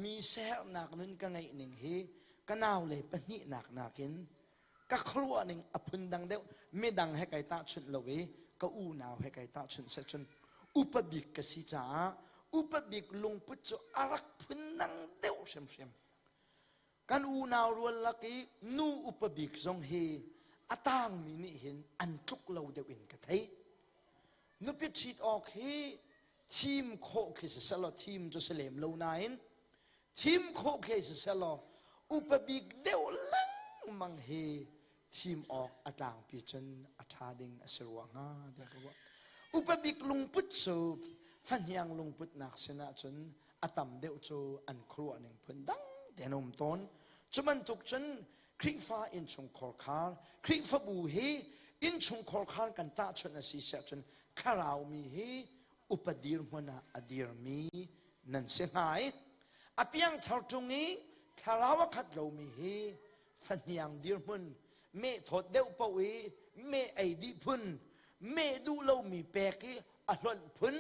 mi siaherhnak nun ka ngeih ning hi ka naule pahnihnak nakin ka khuaruah ning a phundang deuh. Midang he kai tahchunh lo i ka unau he kai tahchunh seh cun upa bik ka si caah upa bik lungput cu a rak phundang deuh hrimhrim. Kan unau rual lak i nu upa bik zong hi a tangmi nih hin an tluk lo deuh in ka thei. Nupi ṭhit awk hi thim khawh khi si selaw thim cu si lem lo nain thim khawh khi si selaw upa bik deuh lengmang hi thim awk a tlangpi cun a ṭha ding a si rua hnga tiah ka ruah. Upa bik lungput cu fahniang lungputnak sinah cun a tam deuh cu an khuaruah ning phun dang tein a um tawn. Cu bantuk cun Khrihfa innchungkhar khar, Khrihfabu hi innchungkhar khar kan tahchunh a si siah cun thlarau mi hi upa dirhmun ah a dirmi nan si hnga i a piangthar ṭung i thlarau a khat lomi hi fahniang dirhmun meh thawt deuh paoh i meh ei dih phun meh duh lomi pek i a hlonh phun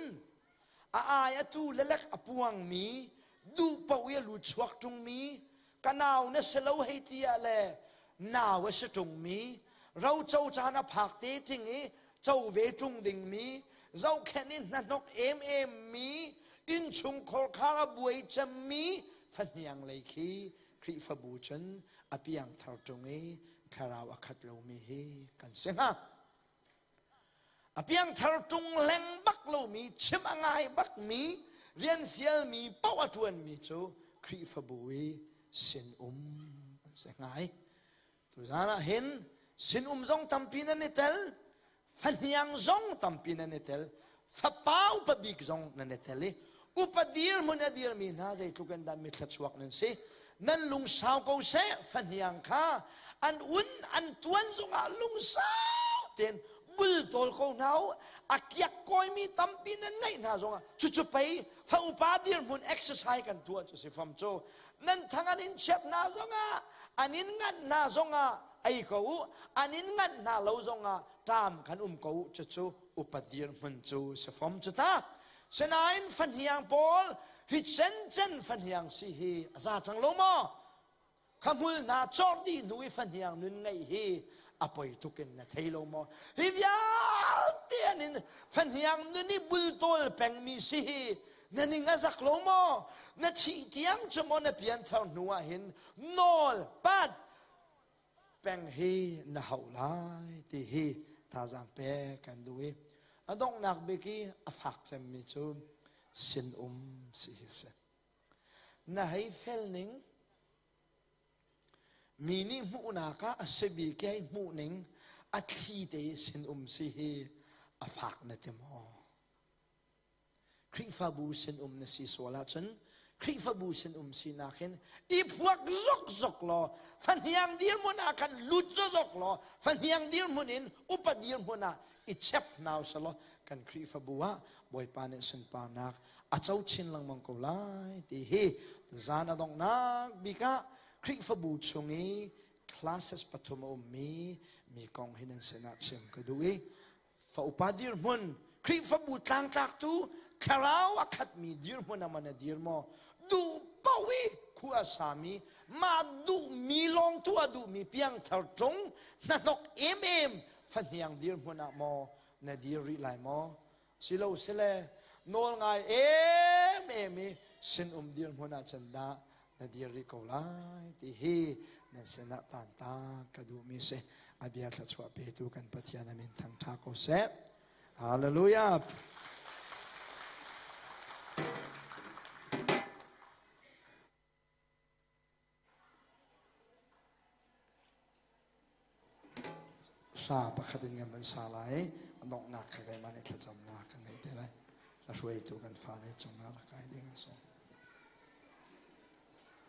a ai a tu lelek a puangmi duh paoh i a lut chuak ṭungmi ka nau na si lo hei ti ah le nau a si ṭungmi roco caan a phak te ṭing i co ve ṭung dingmi zohkhenh i hnahnok emem mi innchungkhar khar a buai cemmi fahniang lei khi Khrihfabu cun a piangthar ṭung i thlarau a khat lomi hi kan si hnga. A piangthar ṭung hleng bak lomi, chim a ngai bakmi, rian fialmi paoh a ṭuanmi cu Khrihfabu i sinum an si hnga i tuzaan ah hin sinum zong tampi nan i tel, fahniang zong tampi nan i tel, fapa upa bik zong nan i tel i upa dirhmun a dirmi hna zeitluk in dah mithluachuak nan si nan lungsau ko seh fahniang kha an un an tuan zongah lungsau tein bultawl ko hna u a kiak kawimi tampi nan ngeih hna zongah cucu pei fa upa dirhmun exercise kan tuah cu si fam cu nan thang an in chiat hna zongah an in nganh hna zongah ei ko u an in nganh hna lo zongah ṭam khan um ko u cucu upa dirhmun cu si fom cu ta sinain fahniang pawl hi cencen fahniang si hi a za cang lo maw kha hmul hna cawr dih hnu i fahniang nun ngeih hi a poi tuk in na thei lo maw hi vialte an in fahniang nun i bultawl pengmi si hi. Na ning a zak lo maw? Na thih tiang cu maw na pianthar hnu ah hin nawl pat peng hi na hauh lai ti hi thazaang pek kan duh i a donghnak bik i a fak cemmi cu sinum si hi si. Na hei fel ning mi nih hmuhnak ah a si bik i hmuh ning a thli te i sinum si hi a fak na ti maw? Khrihfabu sinum na si sual ahcun Khrihfabu sinum sinak hin i phuak zokzok law fahniang dirhmun ah khan lut zokzok law fahniang dirhmun in upa dirhmun ah i chep hna usih law kan Khrihfabu ah Bawipa nih sunparnak a co chin lengmang ko lai ti hi tuzaan a donghnak bik ah Khrihfabu chung i classes pathum a ummi mi kong hi nan sinah chim ka duh i fa upa dirhmun Khrihfabu tlangtlaktu thlarau a khatmi dirhmun ah man a dir maw duh paoh i khua a sami mah duhmi lawng tu a duhmi piangthar ṭung hnahnok emem fahniang dirhmun ah maw na dir rih lai maw silo sile nawl ngai em em i sinum dirhmun ah cun dah na dir rih ko lai ti hi nan sinah taanta ka duhmi si. A bia thluachuah petu kan Pathian a min thangṭha ko seh. Hallelujah. Hla pakhat in kan van sa lai. A donghnak kha keimah nih thlacamnak ka ngei te lai. Hla hruaitu kan fale cungah rak kai ding a sawm.